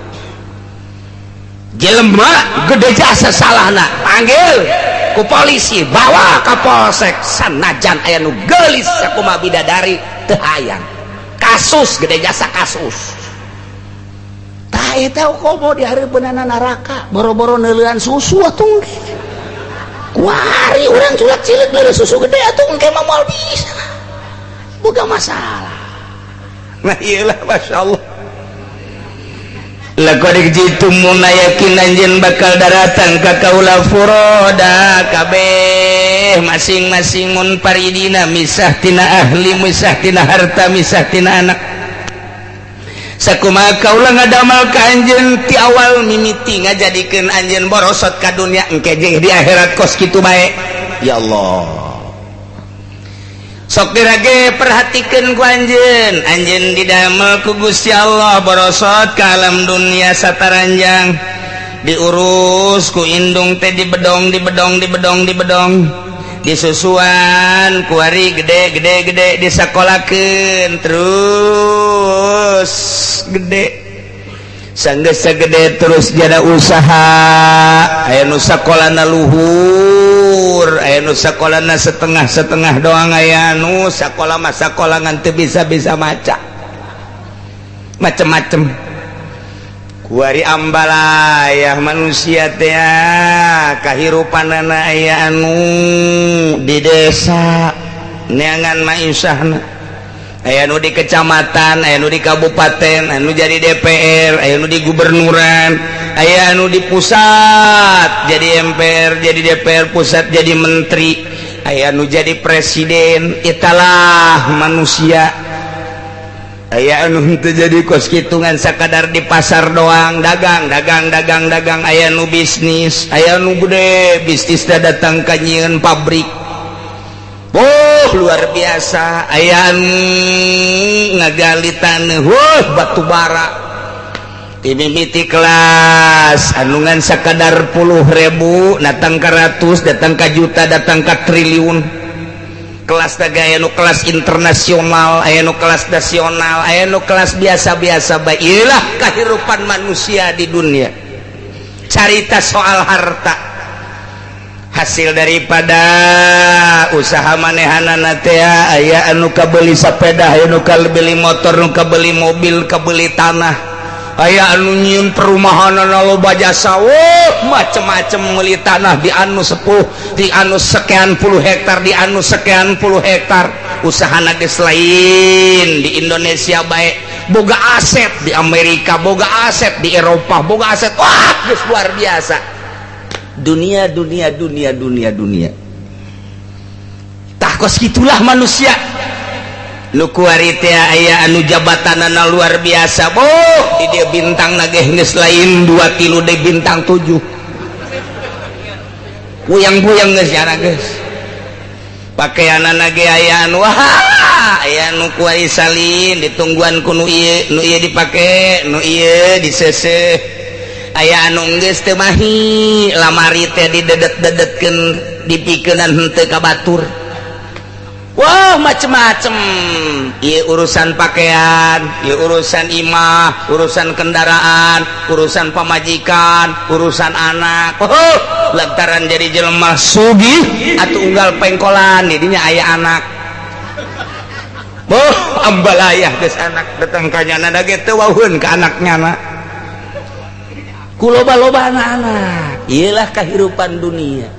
Jelema gede jasa salahna panggil ku polisi, bawa ke polsek, sanajan aya nu geulis sakumaha bidadari teu hayang, kasus gede jasa, kasus. Tah, eta komo di hareupeunana neraka, boro-boro neuleuan susu atuh. Kuari urang culak cilik neuleuh susu gede atuh, engke mah moal bisa boga masalah. Nah, iyalah, Masya Allah. Laqad jitumuna, yakin anjeun bakal daratang ka kaula, furoda, kabeh masing-masing, munfaridina, misah tina ahli, misah tina harta, misah tina anak. Sakumaha kaula ngadamal ka anjeun ti awal mimiti ngajadikeun anjeun borosot ka dunya, engke jeung di akhirat kos kitu bae. Ya Allah, sok dirage perhatikan ku anjeun. Anjeun didamel ku Gusti Allah borosot ka alam dunia sataranjang, diurus ku indung teh, dibedong, dibedong, dibedong, dibedong, disusuan, kuari gede gede gede, disakolakeun, terus gede. Sanggeus gede terus jada usaha. Aya nu sakolana luhur, aya nu sakolana setengah-setengah doang, aya nu sakola mah sakola ngan teu bisa-bisa maca, macem-macem. Kuari ambalayah manusia teh kahirupanana. Aya anu di desa neangan maisahna, aya nu di kecamatan, aya nu di kabupaten, anu jadi DPR, aya nu di gubernuran, aya anu di pusat jadi MPR, jadi DPR pusat, jadi menteri, aya nu jadi presiden. Itulah manusia. Aya anu henteu jadi kos kitungan, sakadar di pasar doang, dagang, dagang, dagang, dagang. Aya nu bisnis, aya nu gede bisnis datang ka nyieun pabrik. Oh, luar biasa. Aya ngagali tanah, wuh, batu bara. Timimiti kelas anungan sakadar puluh ribu datang ke ratus, datang ke juta, datang ke triliun. Kelas daga aya nu kelas internasional, aya nu kelas nasional, aya nu kelas biasa-biasa. Baiklah, kehidupan manusia di dunia, carita soal harta hasil daripada usaha manehanana teh. Aya anu kabeli sepeda, aya nu kabeli motor, nu kabeli mobil, kabeli tanah, aya anu nyieun perumahan loba jasa, oh, macem-macem, meuli tanah di anu sepuh, di anu sekian puluh hektar, di anu sekian puluh hektar. Usahana geus lain di Indonesia bae, boga aset di Amerika, boga aset di Eropa, boga aset. Wah, geus luar biasa. Dunia, dunia, dunia, dunia, dunia. Tah, kos gitulah manusia. Nu kuari teh aya anu jabatanana luar biasa. Boh, di dia bintang ge geus lain dua, tilu deui, bintang tujuh. Puyang-puyang geus nyana, geus pakaianana ge aya anu, wah, aya nu kuari salin ditungguan ku nu ieu, nu ieu dipake, nu ieu diseuseuh. Aya anu geus teu mahi, lamari teh didedet-dedetkeun, dipikeunan henteu ka batur. Wah, macem-macem. Ieu urusan pakaian, ieu urusan imah, urusan kendaraan, urusan pamajikan, urusan anak. Oh, lantaran jadi jelema sugih atau unggal pengkolan didinya aya anak. Oh, ambalayah geus anak datang ka nyana ge teu wauheun ka anaknya na. Ku loba-loba anak-anak. Iyalah kehidupan dunia.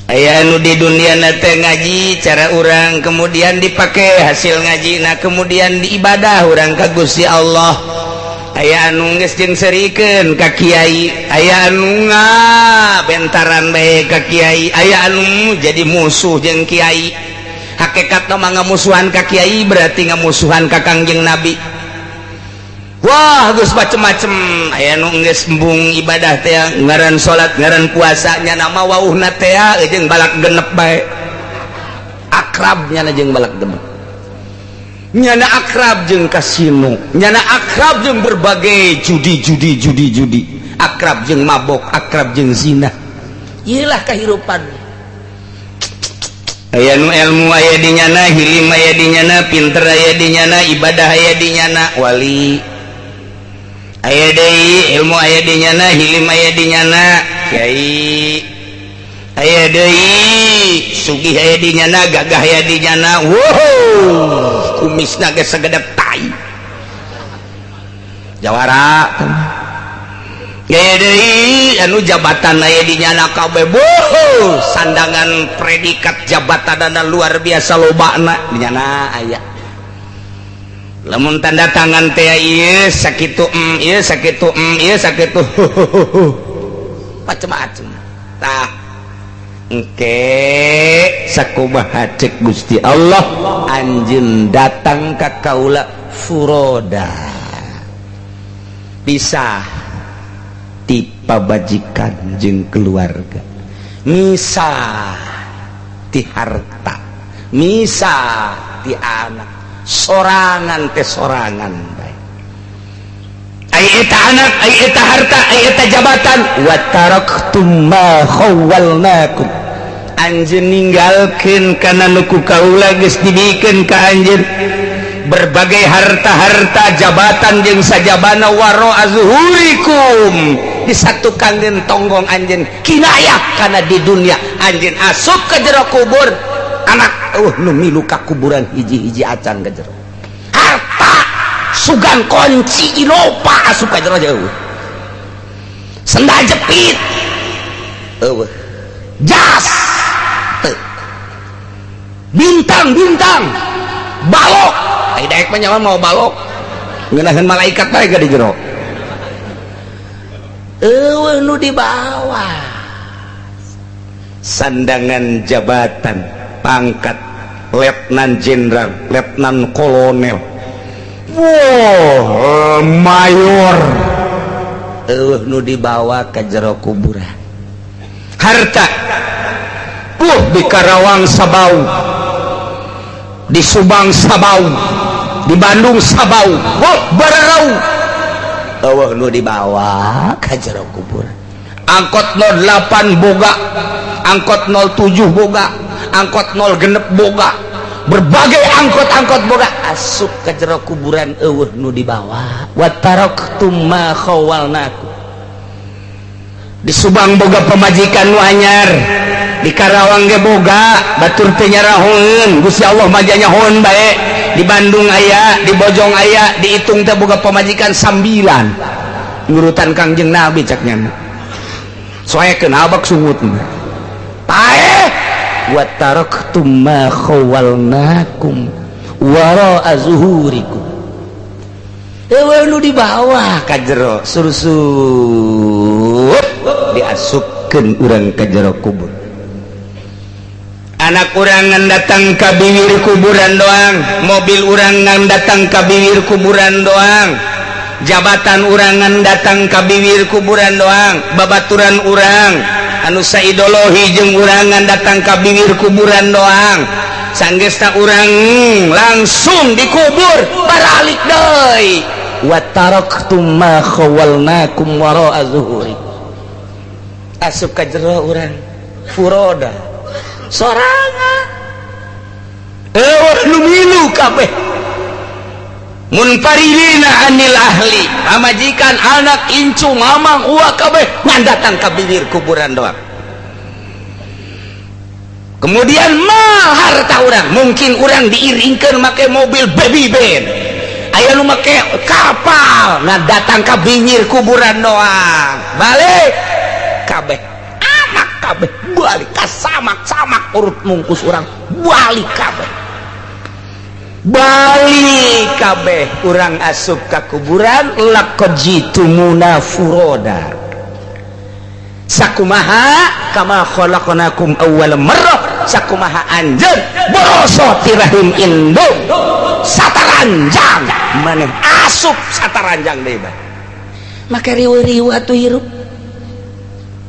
Aya anu di dunia teh ngaji cara orang, kemudian dipakai hasil ngaji, nah, kemudian diibadah orang ka Gusti Allah. Aya anu geus jeung serikeun ka kiai, aya anu bentaran bae ka kiai, aya anu jadi musuh jeung kiai. Hakikat mah ngamusuhan ka kiai berarti ngamusuhan ka Kangjeng Nabi. Wah, geus macem-macem. Aya nu geus embung ibadah teh, ngaran salat, ngaran puasa, nya nama wauhna teh jeung balak genep bae. Akrab nyana jeung balak genep, nyana akrab jeung kasino, nyana akrab jeung berbagai judi, judi, judi, judi, akrab jeung mabok, akrab jeung zina. Iyalah kehidupan. Aya nu ilmu aya di nyana, hilim aya di nyana, pinter aya di nyana, ibadah aya di nyana, wali aya deui. Ilmu aya di nyana, hilim aya di nyana, kiai aya deui. Sugih aya di nyana, gagah aya di nyana. Wow, kumisna ge sagede tai jawara. Aya deui anu jabatan aya di nyana kabeh. Boh, sandangan predikat jabatanana luar biasa lobana di nyana aya. Lamun tanda tangan teh ieu sakitu, ieu sakitu, ieu sakitu, macem-macem. Tah, engke sakumaha cek Gusti Allah, anjeun datang ka kaula furoda, pisah ti pabajikan jeung keluarga, misah ti harta, misah ti anak, sorangan teh sorangan bae. Ai eta anak, ai eta harta, ai eta jabatan, wa taraktum ma khawwalnakum, anjeun ninggalkeun kana nu ku kaula geus dibikeun ka anjeun, berbagai harta-harta, jabatan jeung sajabana, waro azhurikum, disatukan tonggong anjeun, kinayah kana di dunia. Anjeun asup ke jero kubur, anak nu milu ka kuburan hiji-hiji acan ke jero. Harta sugan kunci Innova asup ka jero jauh, sendal jepit eueuh, jas teu, bintang-bintang balok. Ai daek mah nyawa mau balok ngeunaheun malaikat bae di jero, eueuh nu dibawa. Sandangan jabatan pangkat letnan jenderal, letnan kolonel, wow, mayor, eueuh nu dibawa ke jero kuburan. Harta di Karawang sabau, di Subang sabau, di Bandung sabau, oh, bararau, eueuh nu dibawa ke jero kubur. Angkot 08 boga, angkot 07 boga, angkot 0 genep boga, berbagai angkot-angkot boga, asup ke jero kuburan eueuh nu dibawa. Wa taraktum ma khawalnakum. Di Subang boga pamajikan nu anyar, di Karawang ge boga, batur teh nyarahoeun, Gusti Allah mah nyahoeun bae. Di Bandung aya, di Bojong aya, dihitung teh boga pamajikan sambilan, nurutan Kangjeng Nabi cak nyana. Soekeun abak sungut paeh. Wa taraktum ma khawalnakum wara'a zuhurikum. Eueuh nu dibawa ka jero surusut diasupkeun urang ka jero kubur. Anak urang ngan datang ka bibir kuburan doang, mobil urang ngan datang ka bibir kuburan doang, jabatan urang ngan datang ka bibir kuburan doang, babaturan urang anu saideologi jeung urang ngan datang ka bibir kuburan doang. Sanggeusna urang langsung dikubur, baralik deui. Wa taraktum ma khawalnakum wara'a zuhuri. Asup ka jero urang furoda sorangan, eueuh nu milu kabeh, munfaridina anil ahli, pamajikan, anak, incu, mamang, uwa, kabeh ngan datang ka bibir kuburan doang. Kemudian mal, harta urang, mungkin urang diiringkeun make mobil baby band, aya nu make kapal, nah datang ka bibir kuburan doang, balik kabeh. Anak kabeh balik ka samak-samak, urut mungkus urang balik kabeh, balik kabeh. Urang asup ka kuburan, laqad jitumuna furoda, sakumaha kama khalaqnakum awwal marrah, sakumaha anjeun borosot ti rahim indung sataranjang, maneh asup sataranjang deui bae. Maka riweuh-riweuh atuh hirup.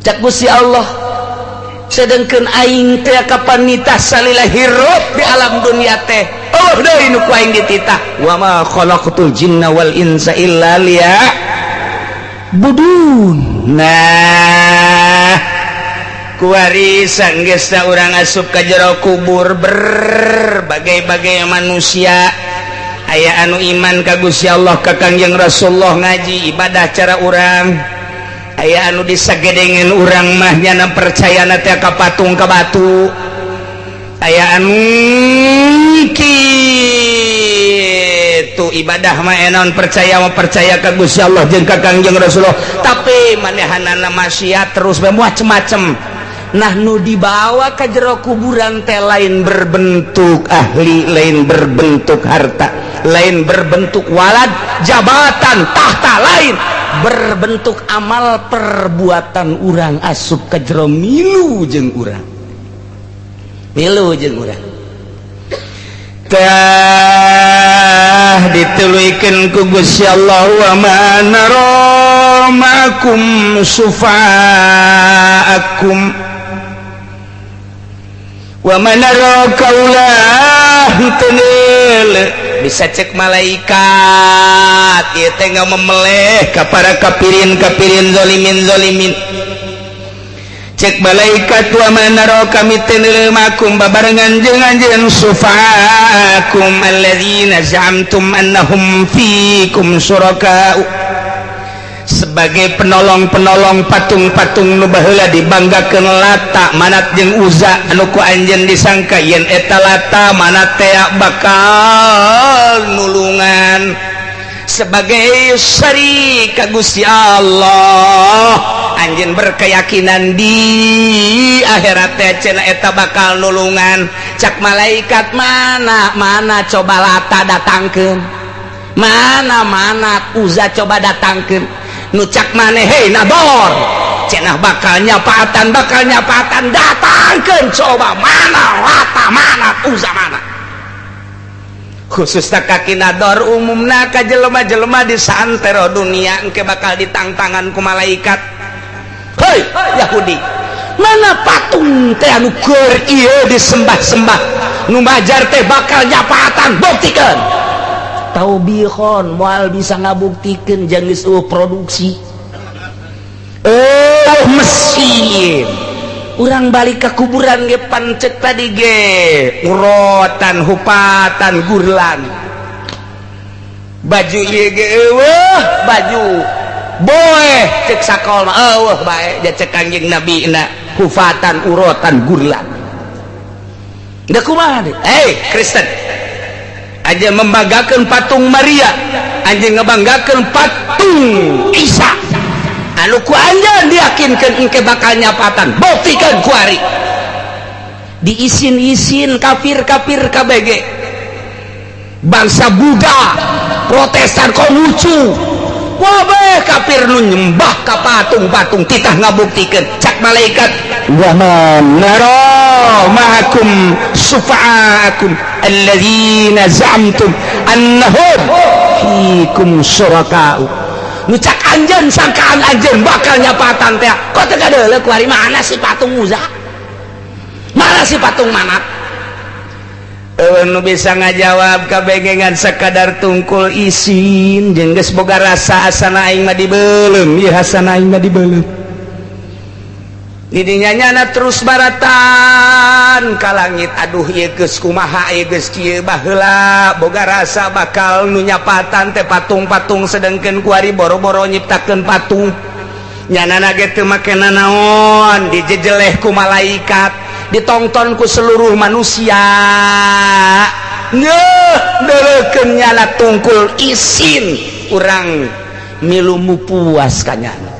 Cak Gusti Allah, sedangkan aing teh kapan nitah salila hirup di alam dunia teh, oh deui nu ku aing dititah, wa ma khalaqtul jinna wal insa illa liya'budun. Nah, kuari sanggeusna urang asup ka jero kubur, berbagai-bagai manusia, aya anu iman ka Gusti Allah, ka Kangjeng Rasulullah, ngaji, ibadah cara urang, aya anu disagedengen urang mah nyana percaya teh ka patung, ka batu, aya anu kitu ibadah mah enon percaya mah percaya ka Gusti Allah jeung ka Kangjeng Rasulullah, tapi manehanana maksiat terus bae, macem-macem. Nah, nu dibawa ke jero kuburan teh lain berbentuk ahli, lain berbentuk harta, lain berbentuk walad, jabatan, tahta, lain berbentuk amal perbuatan urang asup ke jero, milu jeung urang, milu jeung urang. Tah, dituluykeun ku Gusti Allah, wa ma nara ma'akum sufa'akum wa ma nara kaulah tenel. Bisa cek malaikat ieu teh memeleh ka para kafirin kafirin, zalimin zalimin. Cek malaikat, wa ma nara, kami teu ma'akum, babarengan jeung anjeun, sufa'akum alladzina za'amtum annahum fikum syuraka'u, sebagai penolong-penolong patung-patung nu baheula dibanggakeun, Lata, Manat jeung Uza, anu ku anjeun disangka yen eta Lata, Manat teh bakal nulungan sebagai syarik ka Gusti Allah. Anjeun berkeyakinan di akhirat teh cenah eta bakal nulungan. Cak malaikat, mana mana, coba Lata datangkeun, mana mana Uza, coba datangkeun, nu cak maneh, hei nabor, cenah bakal nyapaatan, bakal nyapaatan, datangkeun coba, mana Lata, mana Uza, mana. Khususnya kaki nador, umumna ka jelema-jelema di santero dunia, engke bakal ditangtangan ku malaikat. Hei Yahudi, mana patung teh anu keur ieu disembah-sembah, nu majar teh bakal nyapaatan, buktikan. Taubihon moal bisa ngabuktikeun, jangan geus produksi eh mesin. Urang balik ke kuburan ge pancet tadi ge urotan, hupatan, gurlan, baju ieu ge eueuh, baju boeh, cek sakol mah eueuh bae, cek Kanjeng Nabi na hufatan, urotan, gurlan. Da kumaha deui? Eh, Kristen aja membanggakan patung Maria, anjeun ngebanggakeun patung Isa anu ku anjeun diyakinkeun engke bakal nyapatan, buktikan kuari. Diisin-isin kafir-kafir KBG, bangsa Buddha, Protestan, Konghucu. Wah, kafir nu nyembah ka patung-patung titah ngabuktikeun. Cak malaikat, "Wa ma nara ma'akum syufa'akum alladzina za'amtum annahum fikum syuraka'u." Nu cak anjeun, sangkaan anjeun bakal nyapatan teh, kok teu kadeuleu kuari? Mana si patung Uza, mana si patung Manat? Nu bisa ngajawab kabengengan sekadar tungkul isin jeung geus boga rasa, asana aing mah dibeuleum ieu, asana aing mah dibeuleum. Didinya nyana terus baratan ka langit. Aduh, ieu geus kumaha, ieu geus kieu? Baheula boga rasa bakal nu nyapatan teh patung-patung, sedengkeun kuari boro-boro nyiptakeun patung, nyana ge teu make nanaon. Dijejeleh ku malaikat, ditonton ku seluruh manusia. Ngeuh, deuleukeun nyala tungkul isin, urang milu puas kanyana.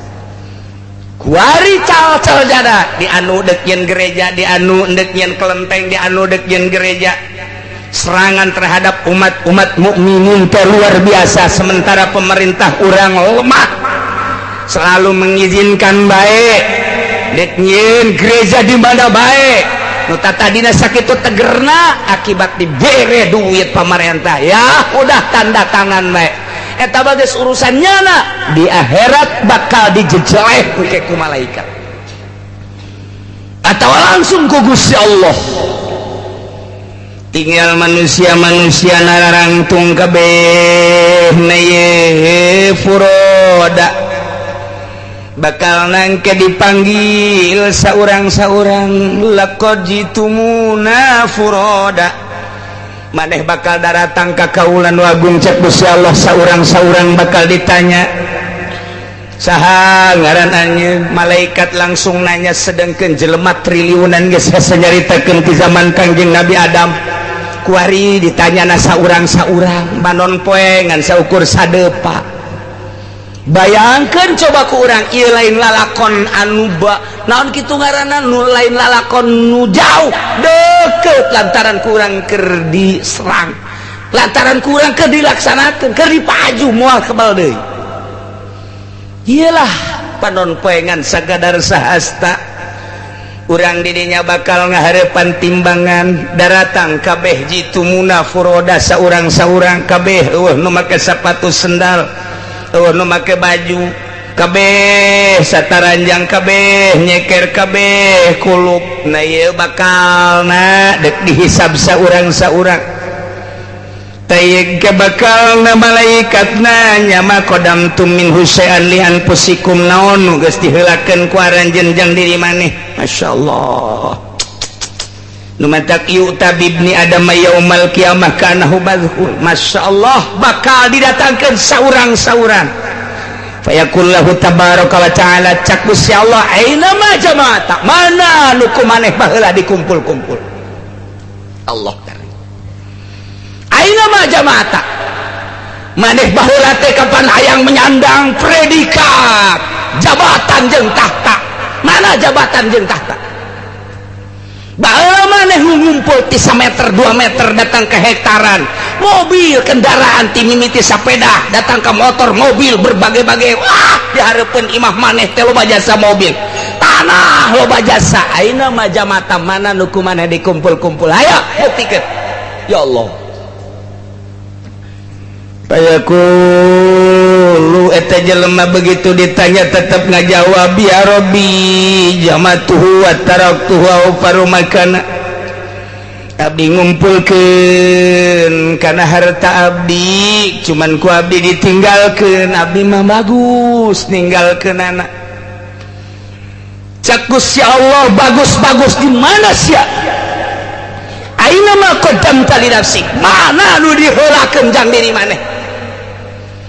Kuari cal-cal jada di anu dek nyeun gereja, di anu dek nyeun kelenteng, di anu dek nyeun gereja. Serangan terhadap umat-umat mukminin teh luar biasa, sementara pemerintah urang lemah, selalu mengizinkan baik dek nyieun gereja di mana baik. Nu tadina sakitu tegerna, akibat dibere duit pemerintah, ya udah tanda tangan baik. Eta bagus urusan nyana, di akhirat bakal dijejeleh ke ku malaikat atau langsung ku Gusti Allah. Tinggal manusia-manusia narangtung kabeh na ye furoda, bakal nangke dipanggil saurang-saurang. Laqad jitumuna furoda, maneh bakal daratang ka kaula nu agung, cek Gusti Allah. Saurang-saurang bakal ditanya, "Saha ngaran anjeun?" Malaikat langsung nanya, sedangkan jelema triliunan geus hese nyaritakeun di zaman Kangjeng Nabi Adam. Kuari ditanya na saurang-saurang, panon poe ngan saukur sadepa. Bayangkan coba ku urang, ieu lain lalakon anu ba naon kitu ngaranna, nu lain lalakon nu jauh, deket, lantaran ku urang keur diserang, lantaran ku urang keur dilaksanakeun, keur dipaju, moal kebal deui. Iyalah, panon poe ngan sagadar sahasta. Urang didinya bakal ngaharepan timbangan, daratang kabeh. Jitumuna furoda, saurang-saurang kabeh, eueuh nu make sepatu sendal, eueuh nu make baju, kabeh sataranjang, kabeh nyeker, kabeh kulup. Nah, ieu bakal na dek dihisab saurang-saurang. Tayyig ke bakal na malaikat nanya, "Ma qadamtum min syai'an li anfusikum?" Naon nu geus diheulakeun ku aranjeun jang diri maneh? Masya Allah, nu matak yu'ta bibni adam yaumal qiyamah kanahu badhul. Masya Allah, bakal didatangkeun saurang-saurang. Fayaqul lahu tabaraka wa ta'ala, cak Gusti Allah, "Aina ma jama'ata?" Mana nu ku maneh baheula dikumpul-kumpul? Allah, aina ma jama'ata? Maneh baheula teh kapan hayang menyandang predikat jabatan jeung tahta, mana jabatan jeung tahta? Baheula maneh ngumpul ti meter 2 meter datang ke hektaran, mobil, kendaraan, ti mimiti sepeda datang ke motor, mobil berbagai-bagai. Wah, dihareupeun imah maneh teh loba jasa mobil, tanah loba jasa. Aina ma jamata? Mana nu ku maneh dikumpul-kumpul? Ayo buktikeun. Ya Allah. Fayaqulu, eta jelema begitu ditanya tetap ngajawab, "Ya Rabbi, jama'tuhu wa taraktuhu awfaru makana." Abdi ngumpulkeun kana harta abdi, cuman ku abdi ditinggalkeun, abdi mah bagus ninggalkeun anak. Cak Gusti Allah, "Bagus-bagus di mana sia? Aina ma qaddamta li nafsik?" Mana nu diheulakeun jang diri maneh?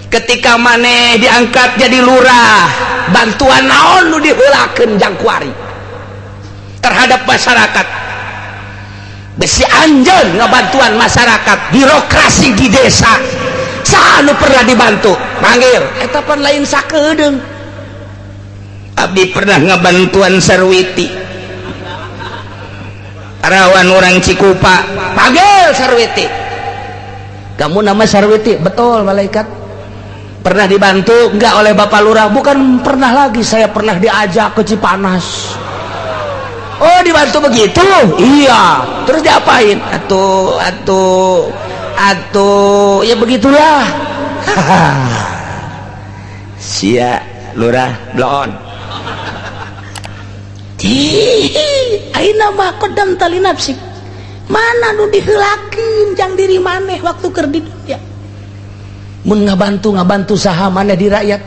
Ketika maneh diangkat jadi lurah, bantuan naon nu diheulakeun jang kuari terhadap masyarakat? Besi anjeun ngabantuan masyarakat, birokrasi di desa, saha nu pernah dibantu? Panggil. Eta pan lain sakedeung. Abdi pernah ngabantuan Sarwiti. Parawan orang Cikupa, panggil Sarwiti. Kamu nama Sarwiti, betul malaikat. Pernah dibantu enggak oleh Bapak Lurah? Bukan pernah lagi, saya pernah diajak ke Cipanas. Oh, dibantu begitu? Iya. Terus diapain? Atuh atuh atuh ya begitulah. Sia lurah bloon. Aina ma qaddamta li nafsik, mana nu diheulakeun jang diri maneh waktu keur di dunya. Mun ngabantu saha maneh di rakyat,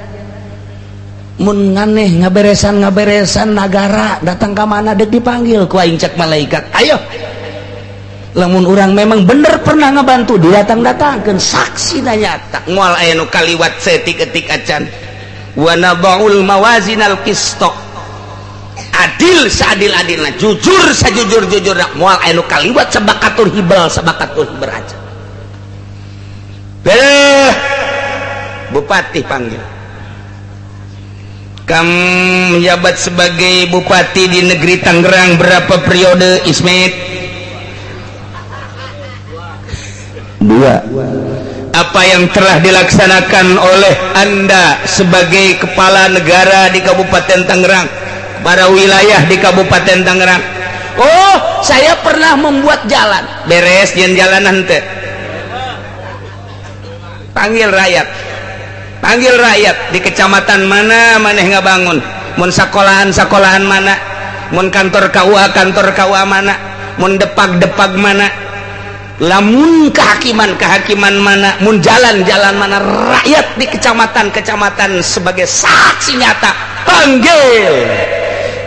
mun nganeh ngaberesan ngaberesan nagara, datang ka mana dek dipanggil ku aing cek malaikat. Ayo, lamun urang memang bener pernah ngabantu, didatang-datangkeun saksi nyata. Moal aya nu kaliwat setik-etik acan. Wa nadaul mawazinal qista, adil seadil-adilna, jujur sajujur-jujurna, moal aya nu kaliwat sabakatur hibel sabakatur hiber acan. Beuh, bupati panggil. Kamu menjabat sebagai bupati di negeri Tangerang berapa periode, Ismet? 2. Apa yang telah dilaksanakan oleh Anda sebagai kepala negara di Kabupaten Tangerang, para wilayah di Kabupaten Tangerang? Oh, saya pernah membuat jalan. Beres yang jalan nanti. Panggil rakyat. Panggil rakyat di kecamatan mana maneh ngabangun, mun sekolahan-sekolahan mana, mun kantor KUA kantor KUA mana, mun depak-depak mana, lamun kehakiman-kehakiman mana, mun jalan-jalan mana, rakyat di kecamatan-kecamatan sebagai saksi nyata. Panggil.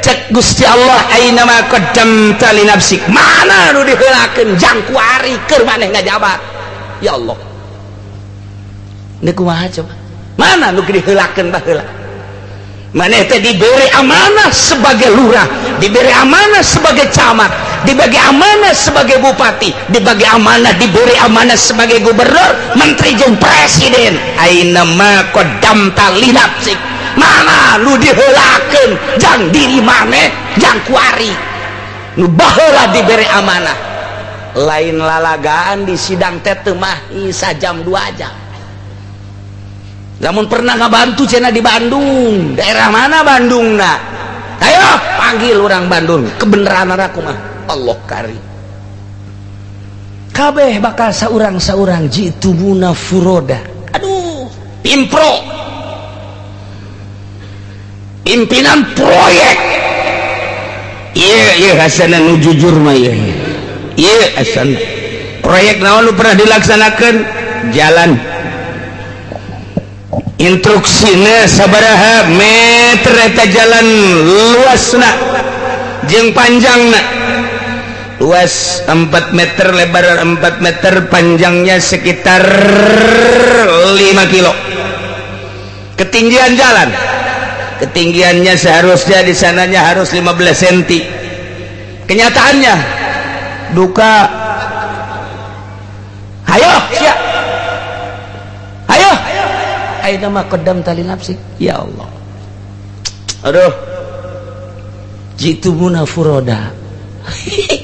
Cek Gusti Allah, aina ma qaddamta li nafsik, mana nu diheulakeun jang kuari keur maneh ngajabat. Ya Allah, ini kumaha coba? Mana nu diheulakeun baheula? Maneh teh diberi amanah sebagai lurah, diberi amanah sebagai camat, dibagi amanah sebagai bupati, dibagi amanah, diberi amanah sebagai gubernur, menteri jeung presiden. Aina ma qaddamta li nafsik, mana nu diheulakeun jang diri maneh, jang kuari nu baheula diberi amanah. Lain lalagaan di sidang teh teu mah sajam 2 jam. Lamun pernah ngabantu cenah di Bandung, daerah mana Bandung na? Ayo panggil orang Bandung, kebenaran aku mah Allah kari. Kabeh bakal saurang-saurang jitumuna furoda. Aduh, pimpro. Pimpinan proyek. Iya, iya hasana nu jujur mah ieu. Iya hasana. Proyek naon nu pernah dilaksanakeun? Jalan. Instruksina sabaraha meter eta jalan luasna jeung panjangna. Luas 4 meter, lebar 4 meter, panjangnya sekitar 5 kilo. Ketinggian jalan, ketinggiannya seharusnya di sananya harus 15 cm. Kenyataannya duka. Ayo siap. Ayo. Aina ma qaddamta li nafsik. Ya Allah. Aduh. Jitumuna furoda.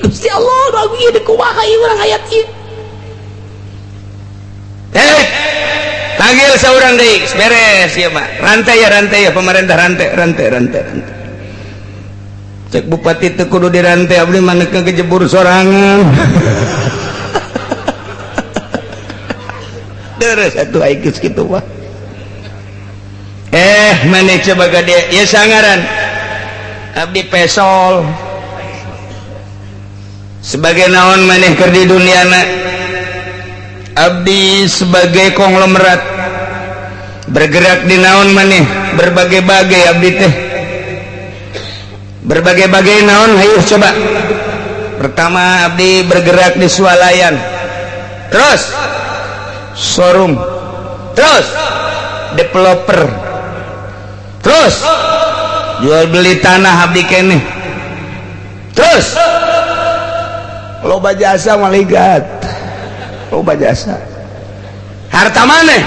Gusti Allah, aku ieu kumaha ieu urang hayat ieu. Panggil seorang deui, beres ieu mah. Rantai ya pemerintah, rantai rantai rantai rantai. Cek bupati teu kudu dirantai, abdi mah neuk kejebur sorangan. Deres atuh ai geus kitu mah. Maneh coba gade ieu sangaran. Abdi pesol. Sebagai naon maneh keur di duniana? Abdi sebagai konglomerat bergerak di naon maneh, berbagai-bagai abdi teh, berbagai-bagai naon. Hayu coba. Pertama abdi bergerak di swalayan, terus showroom, terus developer, terus jual beli tanah abdi keneh, terus loba jasa maligat, loba jasa. Harta maneh?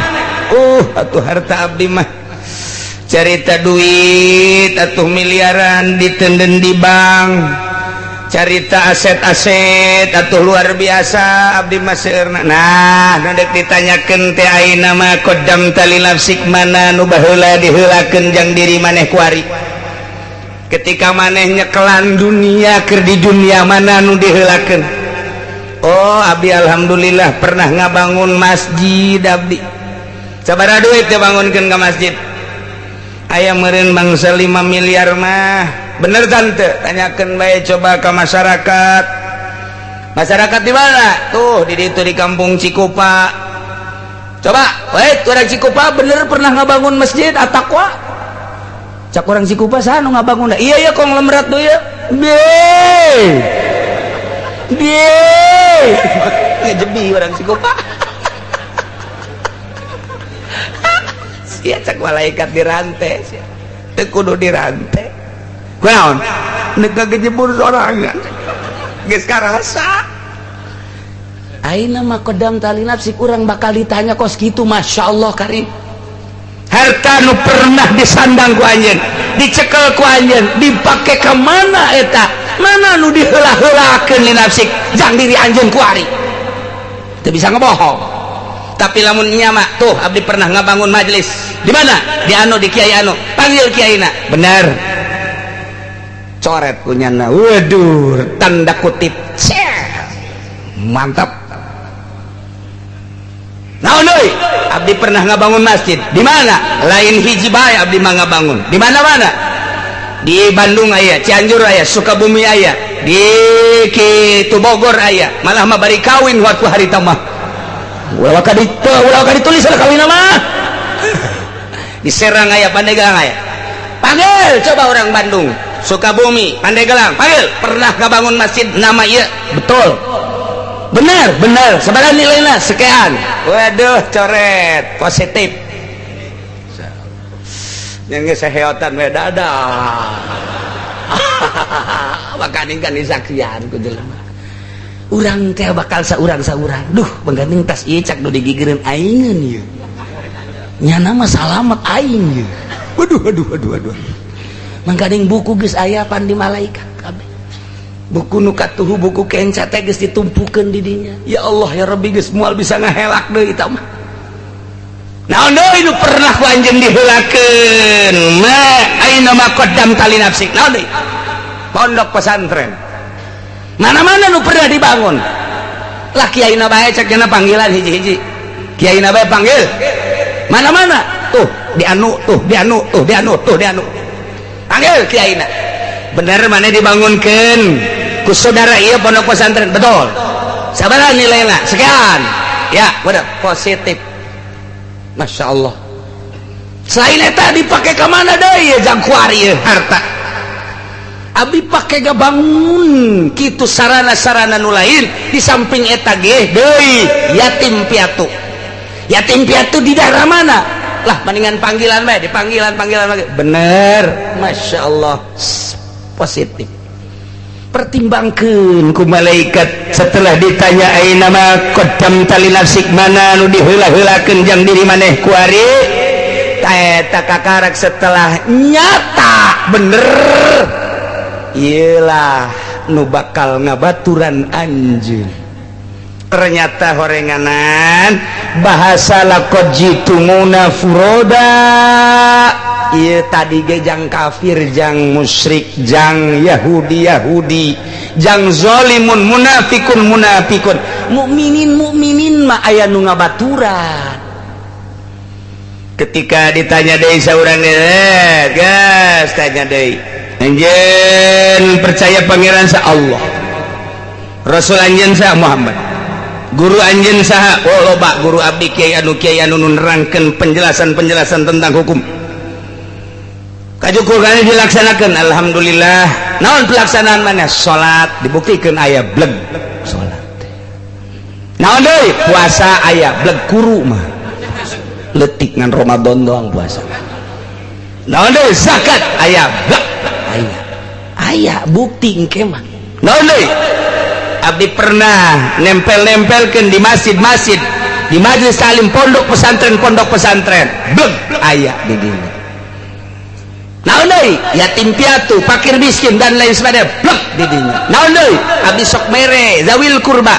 Atuh harta abdi mah cerita duit atuh miliaran ditenden di bank, Carita aset-aset atuh luar biasa abdi mah seueurna. Nah, nu dek ditanyakeun teh ayeuna mah qaddamta li nafsik, mana nu baheula diheulakeun jang diri maneh kuari. Ketika maneh nyekelan dunia, keur di dunia mana nu diheulakeun? Oh, abdi alhamdulillah pernah ngabangun masjid abdi. Sabaraha duit teh bangunkeun ka masjid? Aya meureun bangsa 5 miliar mah. Bener tante, tanyakan baik coba ke masyarakat. Masyarakat di mana? Tuh di itu di kampung Cikupa. Coba, wait, orang Cikupa bener pernah ngabangun masjid At-Taqwa? Cak orang Cikupa saha nu ngabangun? Iya ya, konglomerat tuh ya. Be. Be. Ngejebi orang Cikupa. Sia cak malaikat dirantai sia. Teu kudu dirantai. Kunaon? Nek kejebur sorangan. Geus karasa. Ayeuna mah qadam tali nafsi urang bakal ditanya kos kitu, Masya Allah karim. Harta nu pernah disandang ku anjeun, dicekel ku anjeun, dipake ka mana eta? Mana nu diheula-heulakeun li nafsik jang diri anjeun kuari. Teu bisa ngebohong. Tapi lamun nya mah tuh abdi pernah ngabangun majelis. Di mana? Di anu, di kiai anu. Panggil kiaina. Bener. Coret punyana, waduh, tanda kutip, mantap. Naon deui? Abdi pernah ngabangun masjid. Di mana? Lain hiji bae abdi mah ngabangun. Di mana-mana? Di Bandung aya, Cianjur aya, Sukabumi aya, di kitu Bogor aya. Malah mah bari kawin waktu hari mah. Ulah ka ditu, ulah ka ditulis lah kawin mah. Di Serang aya, Pandeglang aya. Panggil coba orang Bandung, Sukabumi, Pandeglang, panggil, pernah ngabangun masjid nama iya, betul, benar, benar, sebenarnya nilainya sekian, waduh, coret, positif, yang seheotan we dada, makaning kan disaksian ku jelema, urang teh bakal saurang saurang, duh, menggandeng tas ieu cak nu digigireun aingeun ieu, nyana mah salamet aing ieu, waduh, waduh, waduh, waduh. Mangkaning buku geus aya pan di malaikat kabeh. Buku nu katuhu buku kenca teh geus ditumpukeun di dinya. Ya Allah ya Rabbi geus moal bisa ngahelak deui eta mah. Naon deui nu pernah ku anjeun diheulakeun? Ma aina ma qaddamta li nafsik? Naon deui? Pondok pesantren. Mana-mana nu pernah dibangun. Lah kiai na bae cek nya panggilan hiji-hiji. Kiai na bae panggil. Mana-mana? Tuh di anu, tuh di anu, tuh di anu, tuh di anu. Panggil kiaina. Bener mana dibangunkan ku saudara iya pondok pesantren, betul. Sabaraha nilainya? Sekian. Ya, udah positif. Masya Allah. Selain eta dipakai ke mana deui jang kuari harta. Abi pake gabangun kitu sarana-sarana nu lain di samping eta ge deui yatim piatu. Yatim piatu di daerah mana? Lah mendingan panggilan bae, dipanggilan panggilan lagi. Bener, Masya Allah, positif. Pertimbangkeun ku malaikat setelah ditanya aina ma qaddamta li nafsik, mana nu diheula-heulakeun jang diri maneh kuari? Eta kakarak setelah nyata bener, iyalah nu bakal ngabaturan anjeun. Ternyata horenganan bahasa laqad jitumuna furoda, ieu tadi ge jang kafir, jang musyrik, jang Yahudi Yahudi, jang zalimun, munafikun munafikun, mukminin mukminin mah aya nu ngabaturan. Ketika ditanya deui saurang geus tanya deui, anjeun percaya pangeran sa Allah, Rasul anjeun sa Muhammad, guru anjeun saha? Oh loba guru abdi kiai anu nerangkeun penjelasan-penjelasan tentang hukum. Kajukur kana dilaksanakeun, alhamdulillah. Naon pelaksanaan mana? Salat dibuktikeun aya bleg salat. Naon deui? Puasa aya bleg kuru mah. Leutik ngan Ramadan doang puasa. Naon deui? Zakat aya bleg aya. Aya bukti engke mah. Naon deui? Abdi pernah nempel-nempelkeun di masjid-masjid, di majelis taklim pondok pesantren, bleg aya di dinya. Naon deui? Yatim piatu, fakir miskin dan lain sebagainya, blek di dinya. Naon deui? Abdi sok mere zawil kurba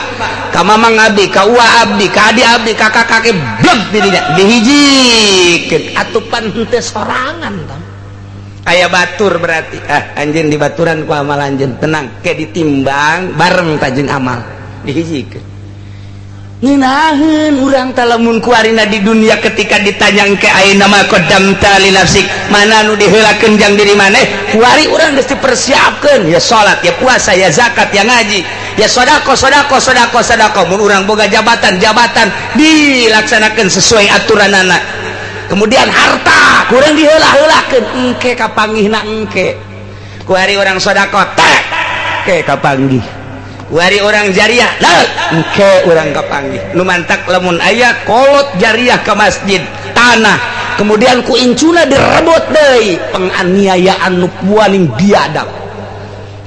ka mamang abdi, ka uwa abdi, ka adi abdi, ka kakak, blek di dinya, dihijikeun. Atupan henteu sorangan tah aya batur, berarti ah anjeun dibaturan ku amal anjeun. Tenang ke, ditimbang bareng tajeng amal, dihijikeun. Ngeunaheun urang teh lamun kuarina di dunia ketika ditanya ke, "Aina ma qaddamta li nafsik?" Mana nu diheulakeun jang diri maneh? Kuari urang geus dipersiapkeun, ya salat, ya puasa, ya zakat, ya ngaji, ya sodako, sodako, sodako, sodako. Mun urang boga jabatan, jabatan dilaksanakan sesuai aturan anak. Kemudian harta kurang diheula-heulakeun, engke kapanggihna engke. Kuari urang sodako tek ke kapanggih, kuari urang jariah engke urang kapanggih. Nu mantak lamun aya kolot jariah ke masjid, tanah, kemudian ku incuna direbut deui, penganiayaan nu paling biadab.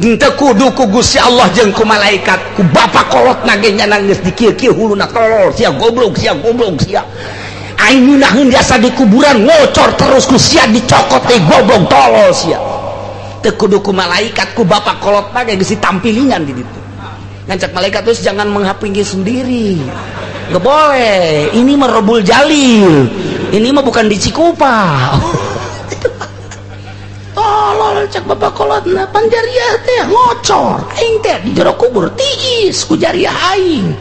Henteu kudu ku Gusti Allah jeung ku malaikat, ku bapak kolot nage nya geus dikieu-kieu huluna, "Tolol sia, goblok sia, goblok sia. Aing ngeunaheun jasa di kuburan ngocor terus, ku sia dicokot teh, goblok tolol sia." Teu kudu ku malaikat, ku bapak kolot nage geus ditampilingan di ditu. Ngancak malaikat terus, "Jangan menghapingi sendiri, nggak boleh. Ini mah Robul Jalil, ini mah bukan di Cikupa." "Tolol," cak bapak kolot, "nah pan jariah teh ngocor. Aing teh di jero kubur tiis ku jariah aing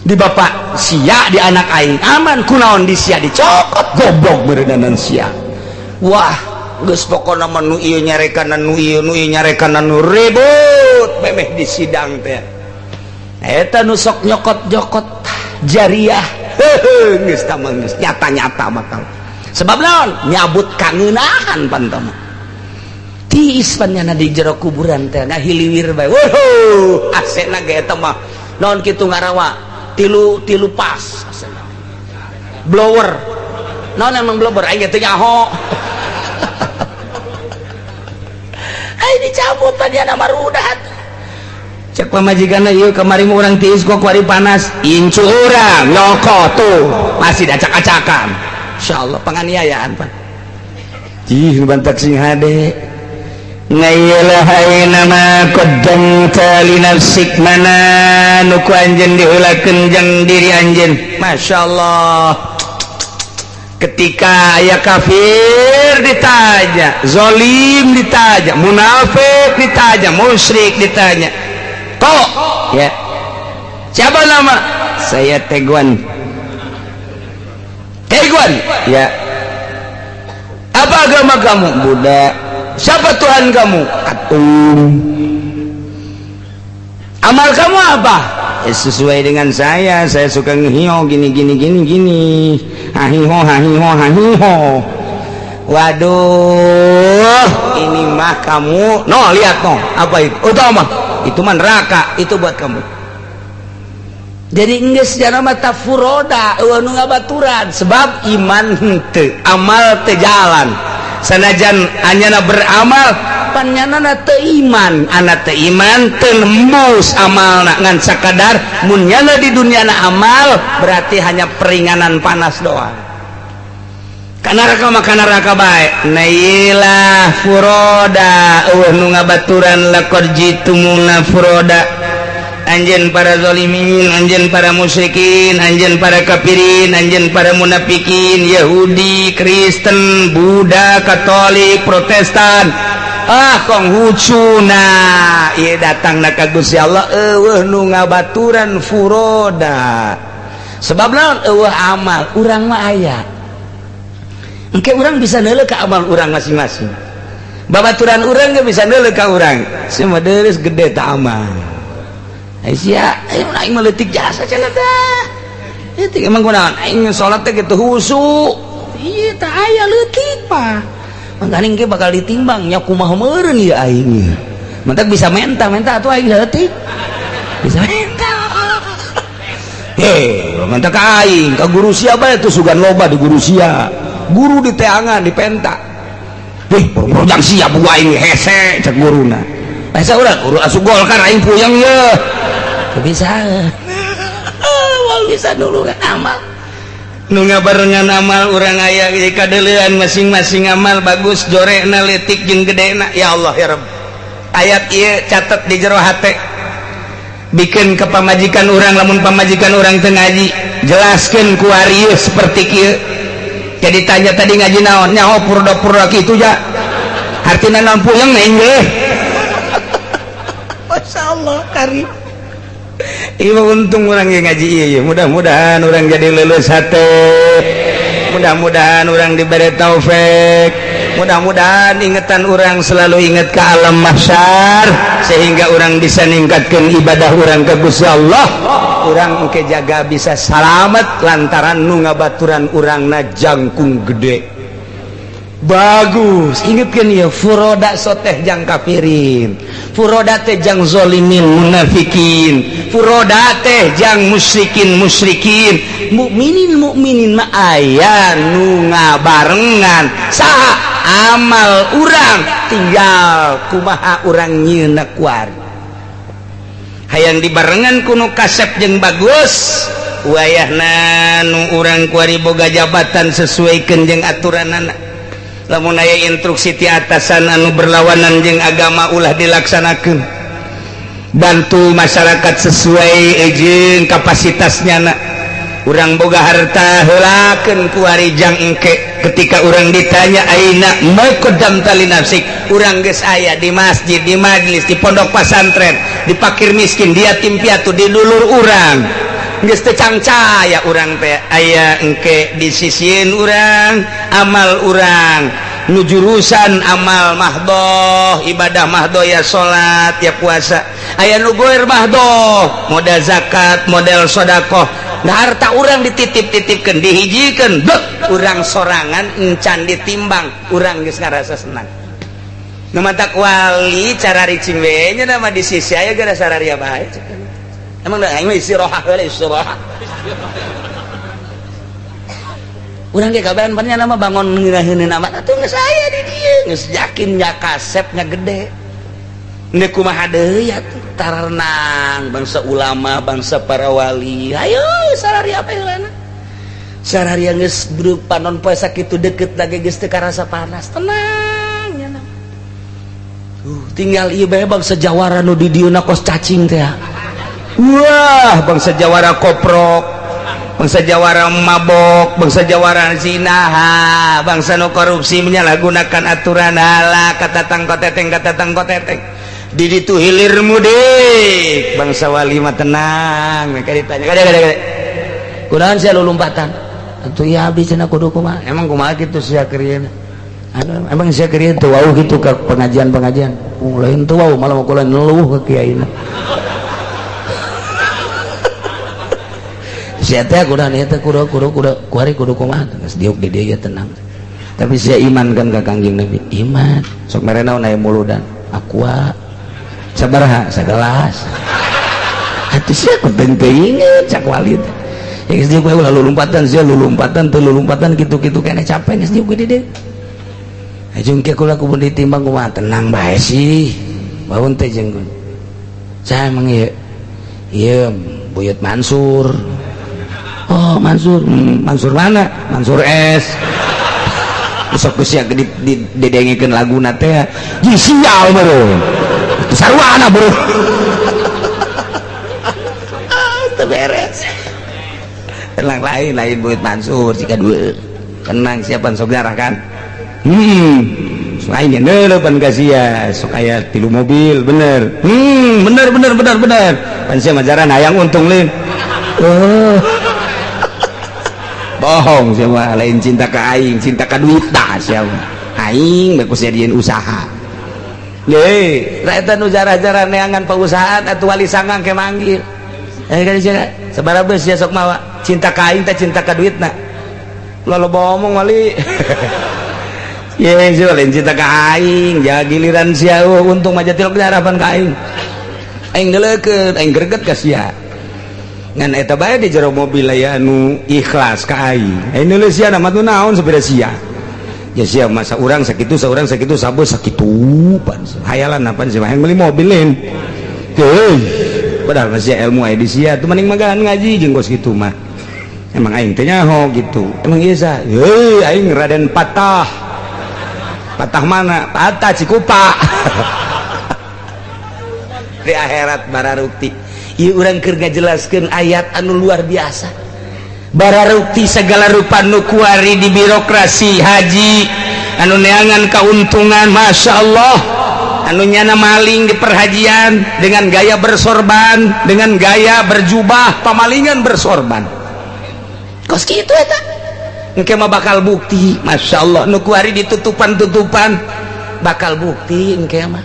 di bapak sia, di anak aing aman. Kunaon di sia dicokot, goblok beredanan sia?" Wah, geus pokona mah nu ieu nyarekan, nu ieu, nu ieu nyarekan, nu ribut memeh di sidang teh. Eta nu sok nyokot-nyokot jariah geus tamang, geus nyata-nyata bakal. Sebab naon? Nyabut kangeunahan pantama tiis pan nyana di jero kuburan teh ngahiliwir bae. Wuh, asena ge eta mah naon kitu ngarawa tilu tilu pas asena. Blower naon emang blower, aing teh nyaho. Aing dicabut tadi ana marudat. Cek pamajikanna, "Ieu kamari mah urang tiis, kok kuari panas?" Incu urang nyokot tuh masih diacak-acakan. Insyaallah penganiayaan pan. Ih, bantak sing hade. Ngayelah, aina ma qaddamta li nafsik? Mana nu ku anjeun diheulakeun jang diri anjeun? Masya Allah, ketika aya kafir ditanya, zolim ditanya, munafik ditanya, musyrik ditanya kok ya, "Siapa nama?" "Saya Teguan." "Teguan ya, apa agama kamu?" "Buddha." "Siapa Tuhan kamu?" "Atung." "Amal kamu apa?" "Ya, sesuai dengan saya suka ngehio gini gini gini gini, hahiho hahiho hahiho." "Waduh, ini mah kamu no, lihat no, apa itu? Oh, itu mah, itu mah neraka itu buat kamu." Jadi geus jana mata furoda, eueuh nu ngabaturan, sebab iman henteu, amal teu jalan. Sanajan anyana beramal, panyanana teu iman, anak teu iman teu nembus amalna, ngan sakadar mun nyana di dunia na amal berarti hanya peringanan panas doang. Ka neraka mah ka neraka bae. Nailah furoda, eueuh nu ngabaturan. Laqad jitumuna furoda. Anjeun para zalimin, anjeun para musyrikin, anjeun para kafirin, anjeun para munafikin, Yahudi, Kristen, Buddha, Katolik, Protestan, ah Konghucu, nah ieu datang na ka Gusti Allah eueuh nu ngabaturan, furoda. Sebab naon? Eueuh amal. Urang mah aya, engke urang bisa neuleuh ka amal urang masing-masing. Babaturan urang ge bisa neuleuh ka urang, semua deus gede ta amal. Aisyah, ayo aing mah leutik jasa cenah teh. Leutik emang kunaon? Aing salat teh kitu husu. Iya tah aya leutik pak. Mangkaning ge bakal ditimbang nya, kumaha meureun ieu aing. Mantak bisa menta, menta atuh aing leutik. Bisa menta. Heh, menta ka aing, ka guru sia bae tuh, sugan loba di guru sia. Guru di teangan di penta. "Heh, boro-boro jang sia, buku aing hese," cek guruna. Hese urang, guru asup Golkar aing puyeng ye. Bisa. Wal bisa nulungan amal. Nu ngabarengan amal urang aya di kadeulean masing-masing amal bagus jorekna leutik jeung gedena. Ya Allah ya Rabb. Ayat ieu catet di jero hate. Bikin ke pamajikan urang lamun pamajikan urang teu ngaji, jelaskeun ku ari seperti kieu. Jadi tanya tadi ngaji naon? Nyaho purda-purda kitu ja. Artina naon puyeng nggih. Masyaallah karim. Ieu untung urang ge ngaji ieu, mudah-mudahan urang jadi lulus hate. Mudah-mudahan urang diberi taufik. Mudah-mudahan ingetan urang selalu ingat ke alam mahsyar sehingga urang bisa ningkatkan ibadah urang ke Gusti Allah. Urang engke jaga bisa salamet lantaran nu ngabaturan urangna jangkung gede. Bagus, ingetkeun ieu furoda soteh jang kafirin, furoda teh jang zolimin munafikin, furoda teh jang musyrikin musyrikin, mukminin mukminin mah aya nu ngabarengan saha amal urang tinggal kumaha urang nyieunna kuari. Hayang dibarengan ku nu kasep jeung bagus, wayahna nu urang kuari boga jabatan sesuaikeun jeung aturanana. Lamun aya instruksi ti atasan anu berlawanan jeung agama ulah dilaksanakeun. Bantu masyarakat sesuai jeung kapasitasnya na. Urang boga harta heulakeun kuari jang engke ketika urang ditanya aina maqaddamta li nafsik, urang geus aya di masjid, di majelis, di pondok pasantren, di fakir miskin, di yatim piatu, di dulur urang. Geus teu cangcaya urang teh aya engke di sisieun urang amal urang nu jurusan amal mahdoh, ibadah mahdoh ya salat ya puasa, aya nu goer mahdoh modal zakat, model sedekah. Nah harta urang dititip-titipkeun, dihijikeun, bek urang sorangan encan ditimbang, urang geus ngarasa senang. Nu matak wali cara ricing we nya mah di sisi aya gara sararia bae. Emang dah aing mah istirahat heula istirahat. Urang ge kabaran pan nama bangun ngeunaheun amat atuh geus aya di dieu, geus yakin nya kasep nya gede. Ndek kumaha deui atuh tarenang bangsa ulama, bangsa para wali. Ayo sararia apa heulana? Sararia geus breup panon poe sakitu deukeut lagi geus teu karasa panas, tenang nya. Tinggal ieu bae bangsa jawara nu di dieuna kos cacing teh. Wah, bangsa jawara koprok, bangsa jawara mabok, bangsa jawara zina, bangsa nu korupsi menyalahgunakan aturan ala kata tangkoteteng kata tangkoteteng. Di ditu hilir mudik, bangsa wali mah tenang. Mereka ditanya, kade kade kade. Kunaon sia lulumpatan? Atuh ya abdi cenah kudu kumaha? Emang kumaha kitu sia keur anu emang sia keur teu wauh kitu ka pengajian-pengajian. Lain teu wauh malah kula ngeluh ka kiaina. Sia teh kudu ieu teh kudu kudu kudu kuari kudu kumaha geus diuk di dieu tenang. Tapi sia iman kan ka Kangjeng Nabi? Iman. Sok mere naon aya muludan? Aqua. Sabaraha? Sagelas. Atuh sia ku teu inget cak wali teh. Ya geus diuk we ulah lulumpatan sia lulumpatan teu lulumpatan kitu-kitu keneh capek geus diuk di dieu. Ajung ke kula kudu ditimbang kumaha tenang bae sih. Baun teh jeung saya emang ieu. Ieu Buyut Mansur. Oh Mansur, Mansur mana? Mansur S. Besok geus didengikeun laguna teh. Jeung sial bro. Sarwana bro. Teu beres. Tenang lain lain Buyut Mansur jika dua. Tenang siapa sok darah kan? Sok aing neulepan ka sia, sok aya 3 mobil bener. Bener bener bener bener. Pan sia mah jaran hayang untung lin. Oh. Bohong siapa lain cinta ke aing, cinta ke duit dah siapa aing bagus jadiin usaha. Ye, rakyat nu jarah-jarah neangan perusahaan atau wali sangang ke manggil. Kan sia sabaraha beus sia sok mawa cinta ka aing teh cinta ka duitna. Lalu bohong wali. Ye, sia lain cinta ka aing, ja giliran sia untung mah jatil harapan ka aing. Aing deuleukeun, aing greget ka sia. Ngan eta bae di jero mobil aya anu ikhlas ka aing. Aing neuleus sia mah naon sepeda sia. Ya sia masa urang sakitu, saurang sakitu, sabeus sakitu pan. Hayalan apan sia hayang meuli mobil lain. Teuing. Padahal mah sia ilmu aya di sia, tuh mending magahan ngaji jeung kos kitu mah. Emang aing teh nyaho gitu. Emang iya sah. Heuh, aing Raden Patah. Patah mana? Patah Cikupa. Di akhirat bararukti. Ieu urang keur ngajelaskeun ayat anu luar biasa. Bararukti segala rupa nu kuari di birokrasi haji anu neangan keuntungan, Masya Allah, anu nyana maling di perhajian dengan gaya bersorban, dengan gaya berjubah pamalingan bersorban kos kitu eta engke mah bakal bukti. Masya Allah, nu kuari ditutupan-tutupan bakal bukti engke mah.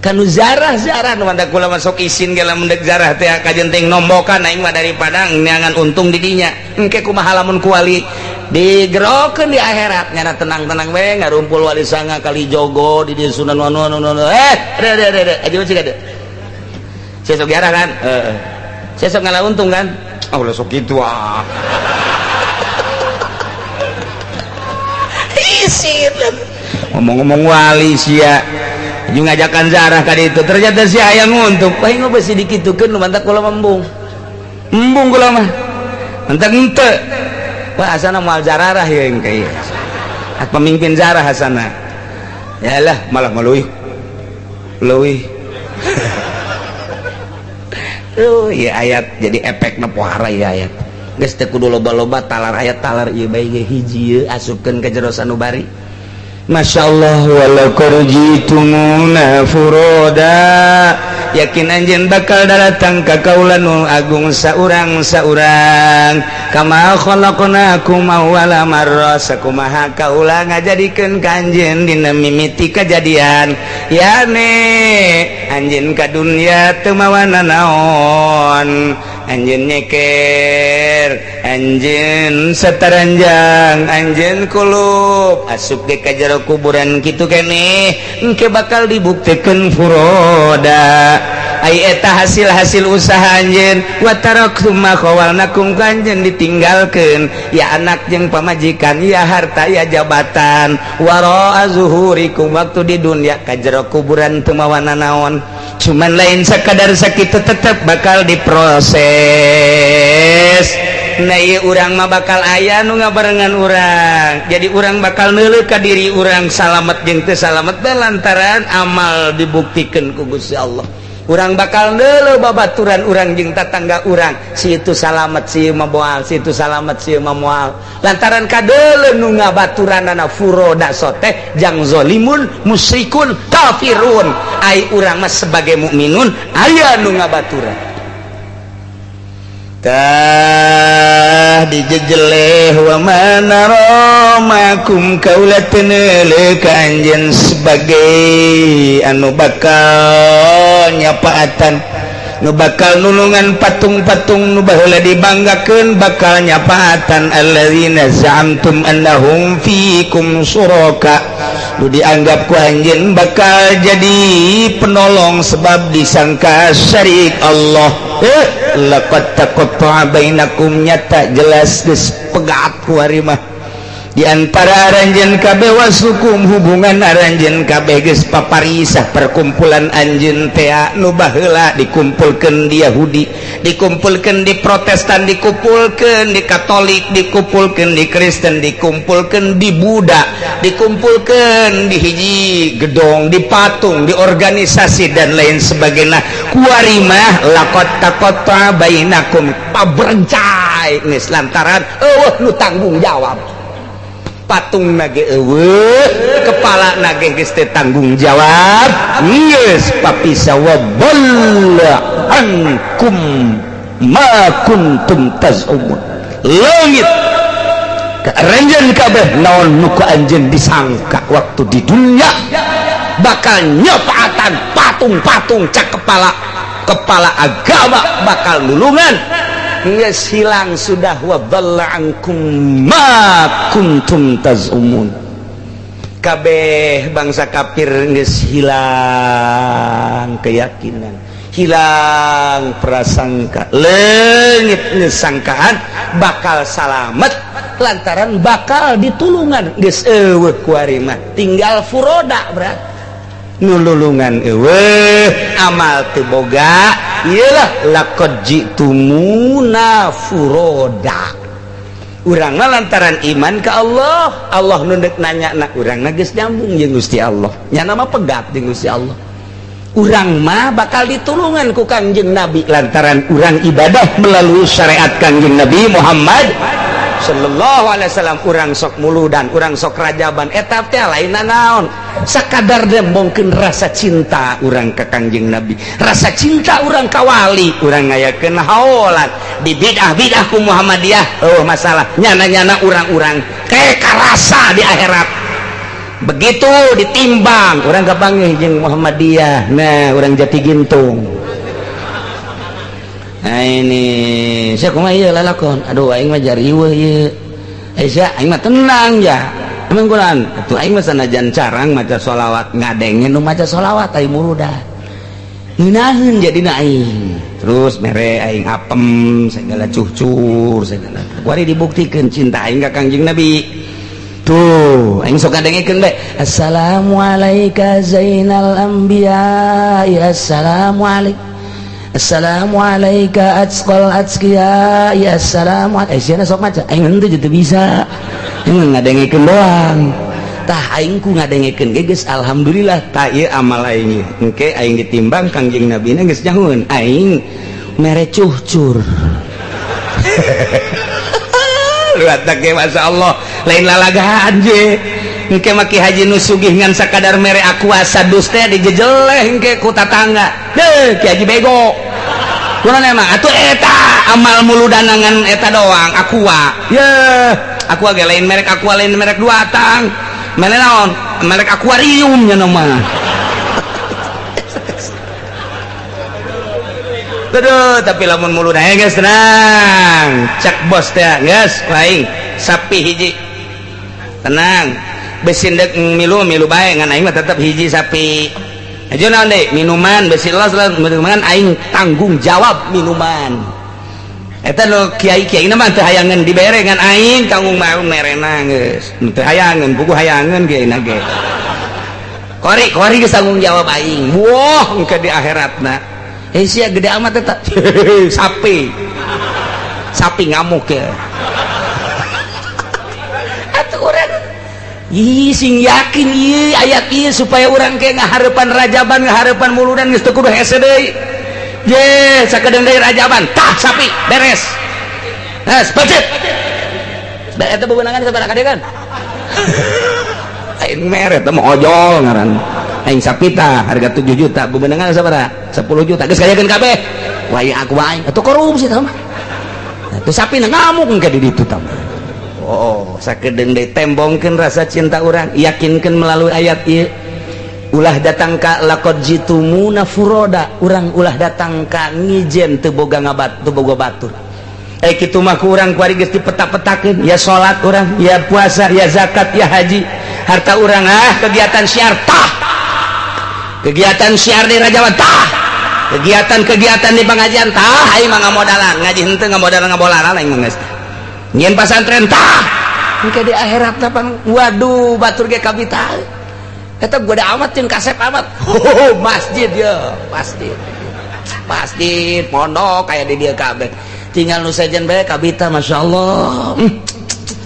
Kanu zarah-zarah nu mandak kula masuk isin ge lamun dek zarah teh kajen teh nombokan aing mah daripada neangan untung di dinya. Engke kumaha lamun kuali digerokeun di akhirat, nyana tenang-tenang we ngarumpul wali sanga kali jogo di dieu Sunan anu anu anu eh re re re re aja masih ada sesok jarah kan, heeh, sesok ngalah untung kan, oh lah sok kitu ah. Isin ngomong-ngomong wali sia jeung ngajakan zarah ka ditu, ternyata si hayang untung. Wah, aing mah besi dikitukeun nu mantak kula embung. Embung kula mah. Mantak henteu. Wah, asana moal zararah ieu engke. Hak pemimpin zarah asana. Yalah, malah maleuih. Leuwih. Ieu ayat jadi efekna pohara ieu ayat. Geus teu kudu loba-loba talar ayat talar ieu bae ge hiji ieu asupkeun ka jero sanubari. Masya Allah, walaqad jitumuna furoda, yakin anjeun bakal datang ka kaula nu agung saurang-saurang. Kama khalaqnakum awwala marrah, sakumaha kaula ngajadikeun ka anjeun dina mimiti kajadian. Yane anjeun ka dunya teu mawana naon, anjeun nyeker, anjeun sataranjang, anjeun kulup asup ge ka jero kuburan kitu keneh, engke bakal dibuktikeun furoda. Ai eta hasil-hasil usaha anjeun, wa taraktum ma khawalnakum, ka anjeun ditinggalkeun ya anak jeung pamajikan, ya harta, ya jabatan, wara zuhurikum waktu di dunya ka jero kuburan teu mawana naon. Cuman lain sakadar sakitu tetep bakal diproses. Nah ieu urang mah bakal aya nu ngabarengan urang. Jadi urang bakal neuleuh ka diri urang salamet jeung teu salamet bae lantaran amal dibuktikeun ku Gusti Allah. Urang bakal neuleuh babaturan urang jeung tatangga urang, si itu salamet si ieu mah moal, si itu salamet si ieu mah moal. Lantaran kadeuleuh nu ngabaturanana furoda soteh jang zalimun, musyrikun, kafirun. Ai urang mah sebagai mukminun aya nu ngabaturan. Tah dijejeleh wa manaramakum kaula teu ka anjeun sebagai anu bakal nyapaatan, nu bakal nulungan patung-patung nu baheula dibanggakeun bakal nyapaatan alladzina za'amtum annahum fiikum syuraka, nu dianggap ku anjeun bakal jadi penolong sebab disangka syarik Allah. Laqad taqatta'a bainakum, nyata jelas geus pegat ku ari mah di antara aranjeun kabeh wasukum hubungan aranjeun kabeh geus paparisah perkumpulan anjeun teh nu baheula dikumpulkeun di Yahudi, dikumpulkeun di Protestan, dikumpulkeun di Katolik, dikumpulkeun di Kristen, dikumpulkeun di Buddha, dikumpulkeun di hiji gedong, di patung, di organisasi dan lain sebagainya. Kuari mah laqad taqatta bainakum, paberencai geus lantaran eueuh nu tanggung jawab. Patung nage eueuh, kepala nage geus teu tanggung jawab, geus papisa wa dhalla ankum ma kuntum tazumun. Leungit ka aranjeun kabeh naon nu ku anjeun disangka waktu di dunia bakal nyepaatan patung-patung cak kepala kepala agama bakal nulungan. Geus hilang sudah wa dhalla ankum ma kuntum tazumun. Kabeh bangsa kafir geus hilang keyakinan, hilang prasangka, leungit geus sangkaan bakal salamet lantaran bakal ditulungan geus eueuh ku ari mah, tinggal furoda berat nululungan eueuh, amal teu boga. Iyalah laqad jitumuna furoda. Urang mah lantaran iman ka Allah, Allah nu deuk nanya na urang na geus nyambung jeung Gusti Allah. Nyana mah pegat jeung Gusti Allah. Urang mah bakal ditulungan ku Kangjeng Nabi lantaran urang ibadah melalui syariat Kangjeng Nabi Muhammad sallallahu alaihi wasallam. Urang sok muludan, urang sok rajaban, eta teh lain naon, sakadar dembongkeun rasa cinta urang ka Kangjeng Nabi, rasa cinta urang ka wali, urang ngayakeun haolan di bid'ah-bid'ah ku Muhammadiyah. Oh masalah nyana-nyana urang-urang kayak karasa di akhirat begitu ditimbang urang kapanggih jeung Muhammadiyah. Nah urang Jati Gintung. Nah ini saya kumaha ieu lalakon, aduh aing mah jariweuh ieu. Aisyah aing mah tenang ya. Emang kunaon? Atuh aing mah sanajan carang maca sholawat ngadenge nu maca sholawat aing muludan. Ngeunaheun jadina aing. Terus mere aing apem segala cucur segala. Kuari dibuktikeun cinta aing ka Kangjeng Nabi. Tuh, aing sok ngadengekeun bae. Assalamualaika zainal anbiya, ya assalamualaikum. Assalamualaika atsqal atskiya, ya assalamualaikum. Sia sok maca, aing henteu teu bisa. Aing ngadengekeun doang. Tah aing ku ngadengekeun ge geus alhamdulillah tah ieu amal aing. Engke aing ditimbang Kangjeng Nabi na geus nyahueun aing mere cucur. Luat ge masyaallah, lain lalagaan je. Engke mah Ki Haji nu sugih ngan sakadar mere aqua sadus teh dijejeleh engke ku tatangga. Deuh Ki Haji bego. Kunaon emang atuh eta amal muludanangan eta doang aqua. Yeuh, aqua ge lain merek aqua, lain merek dua tang. Mere naon? Merek akuarium nya mah. Aduh, tapi lamun muludan geus tenang. Cak bos teh geus aing sapi hiji. Tenang. Besi ndek milu milu bae ngan aing mah tetep hiji sapi. Aja naon deui minuman besi los minuman aing tanggung jawab minuman. Eta nu kiai-kiai na mah teu hayangeun dibere ngan aing tanggung mau merena geus. Teu hayangeun puguh hayangeun kiai na ge. Kori kori geus tanggung jawab aing. Wah engke di akhiratna. Eh sia gede amat eta. Sapi. Sapi ngamuk ya. Atuh urang ih sing yakin ieu ayat ieu supaya urang ke ngaharepan rajaban ngaharepan muludan geus teu kudu hese deui. Ye sakedeung deui rajaban tah sapi beres. Geus becet. Eta bebenangan sabaraha kade kan? Aing mere teh mah ojol ngaran. Aing sapi tah harga 7 juta bebenangan sabaraha? 10 juta geus kayakeun kabeh. Wah aku aing atuh korupsi tah mah. Tuh sapi na ngamuk engke di ditu tah. Oh, sakedeung deui tembongkeun rasa cinta urang, yakinkeun melalui ayat ieu. Ulah datang ka laqad jitumuna furoda, urang ulah datang ka ngijen teu boga ngabat, teu boga batur. Kitu mah ku urang kuari geus dipeta-petakeun, ya salat urang, ya puasa, ya zakat, ya haji. Harta urang ah kegiatan syiar tah. Kegiatan syiar di Rajawan tah. Kegiatan-kegiatan di pengajian tah, aing mah ngamodalan, ngaji henteu ngamodalan ngabolaran aing mah geus. Nyieun pasantren tah. Engke di akhirat tah pan waduh batur ge kabita. Eta gede amat jeung kasep amat. Masjid ya, masjid. Masjid pondok aya di dieu kabeh. Tinggal nu sejen bae kabita masyaallah.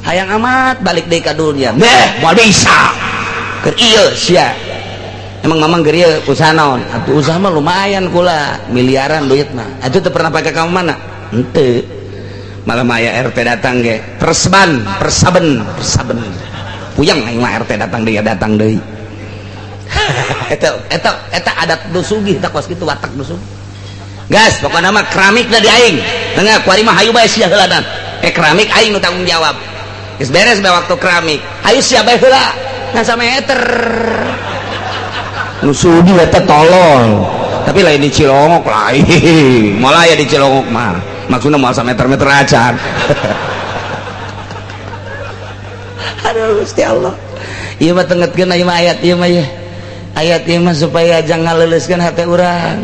Hayang amat balik deui ka dunia. Beh, moal bisa. Keur ieu sia. Emang mamang keur ieu usaha naon? Atuh usaha mah lumayan kula, miliaran duit mah. Atuh teu pernah pake ka mana? Henteu. Malah maya RT datang ge perseban persaben persaben puyeng aing mah RT datang deui datang deui. Eta eta eta adat nu sugih tah kos kitu watak nu sugih. Gas pokona mah keramik da di aing. Tengah kuari mah hayu bae sia heuladan. Keramik aing nu tanggung jawab. Geus beres bae waktu keramik. Hayu sia bae heula. Ngan sameter. Nu sugih eta tolol. Tapi lain di Cilongok lain. Moal aya di Cilongok mah. Maksudnya mau meter-meter acan. Aduh Gusti Allah. Ieu mah tengetkeun ieu mah ayat ieu mah ieu. Ayat ieu mah supaya jangan ngaleuleskeun hate urang.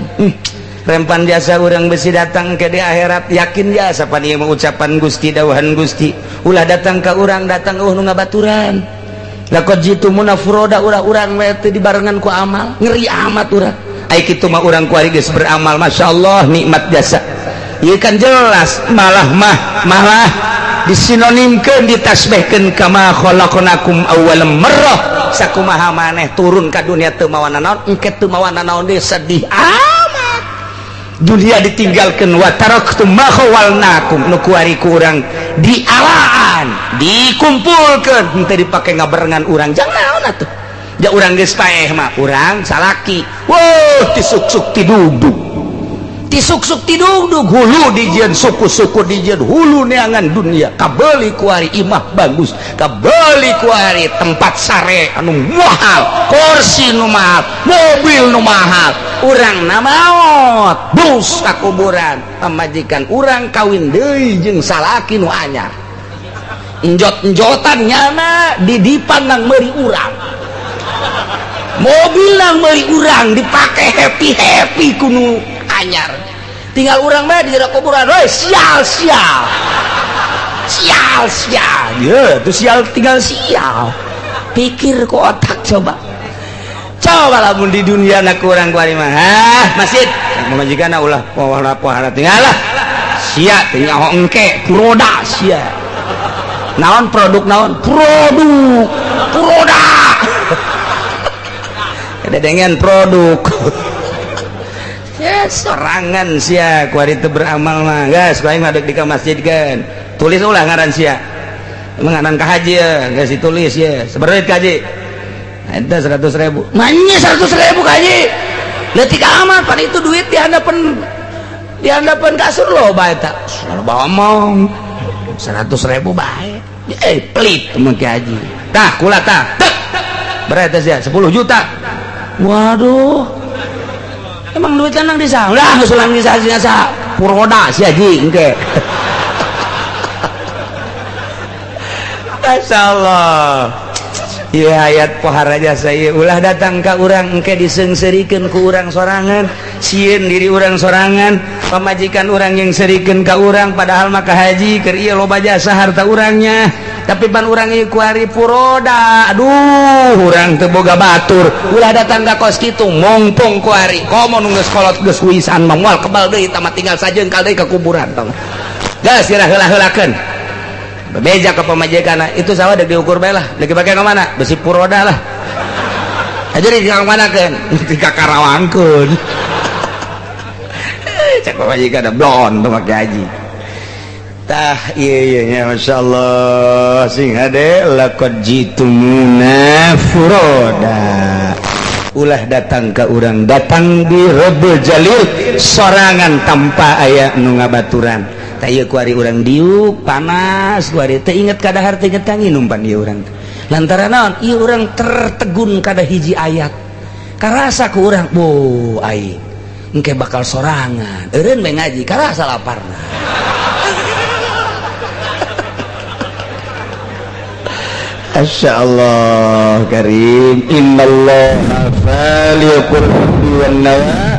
Rempan jasa urang besi datang ke di akhirat yakin jasa pan ieu mah ucapan Gusti dawuhan Gusti. Ulah datang ka urang datang eueuh nu ngabaturan. Laqad jitumuna furoda ulah urang we teu dibarengan ku amal. Ngeri amat urang. Ai kitu mah urang kuari geus beramal masyaallah nikmat jasa. Ieu kan jelas malah mah malah Disinonimkeun, ditasbihkeun kama khalaqnakum awwal marrah. Sakumaha maneh turun ka dunia teu mawa nanaon, engke teu mawa nanaon deui, sedih amat. Dunia ditinggalkeun, wa taraktum ma khawalnakum, nu kuari ku urang dialaan, dikumpulkeun, henteu dipake ngabarengan urang jang naon atuh. Ja urang geus paeh mah urang salaki. Wah, tisuksuk tidugdug. Tisuksuk tidugdug hulu dijieun suku-suku dijieun hulu neangan dunia, kabeli kuari imah bagus, kabeli kuari tempat sare anu mahal, kursi nu mahal, mobil nu mahal. Urang na maot bus ka kuburan, pamajikan urang kawin deui jeung salaki nu anyar, enjot-enjotan nyana didipan nang meuri urang, mobil nang meuri urang dipake happy-happy kunu anyar. Tinggal urang mah di jero kuburan, woi sial sial sial sial, ya tuh sial tinggal sial. Pikir ku otak coba, coba lamun di dunia nak kurang kuari mah, hah masjid pamajikan ulah pohara pohara tinggal lah sia tinggal engke puroda sia naon produk naon produk puroda ada dengan produk ya sorangan sia kuari teu beramal mah. Geus kuari mah deuk di ka masjid kan tulis ulah ngaran sia, emang ngaran ka haji ya geus ditulis ya sabaraha ka haji eta 100.000 manya 100.000 ka haji leutik amat pan itu duit di handapeun kasur loba eta loba omong 100.000 bae pelit mah ki haji tah kula tah tek berapa sia 10 juta. Waduh, emang duit kan nang disa ulah geus ulang disa sia puroda sia haji engke. Masyaallah. Ieu ayat pohara jasa ieu ulah datang ka urang engke diseungseurikeun ku urang sorangan, sieun diri urang sorangan, pamajikan urang yang serikeun ka urang padahal mah ka haji keur ieu loba jasa harta urangnya. Tapi pan urang ieu kuari puroda, aduh urang teu boga batur, ulah datang ka kos kitu mongpong kuari. Komo nu geus kolot geus huisan mah moal kebal deui tah mah tinggal sajengkal deui ka kuburan tong. Geus sirah heula-heulakeun. Bebeja ke pamajikan itu sawah dek diukur bae lah, dek dipake ka mana? Besi puroda lah. Aja di ka mana keun? Di ka Karawangkeun. Cek pamajikan blon teu make haji. Tah ieu ieu nya masyaallah sing hade laqad jitumuna furoda. Ulah datang ka urang, datang di Rebul Jalil sorangan tanpa aya nu ngabaturan. Tah ieu kuari urang diuk panas kuari teu inget ka dahar teu inget ka nginum pan ieu urang. Lantaran naon? Ieu urang tertegun kada hiji ayat. Karasa ku urang, boh aing engke bakal sorangan. Eureun we ngaji karasa laparna. Masyaallah karim, innallaha faliqul habbi wan nawa.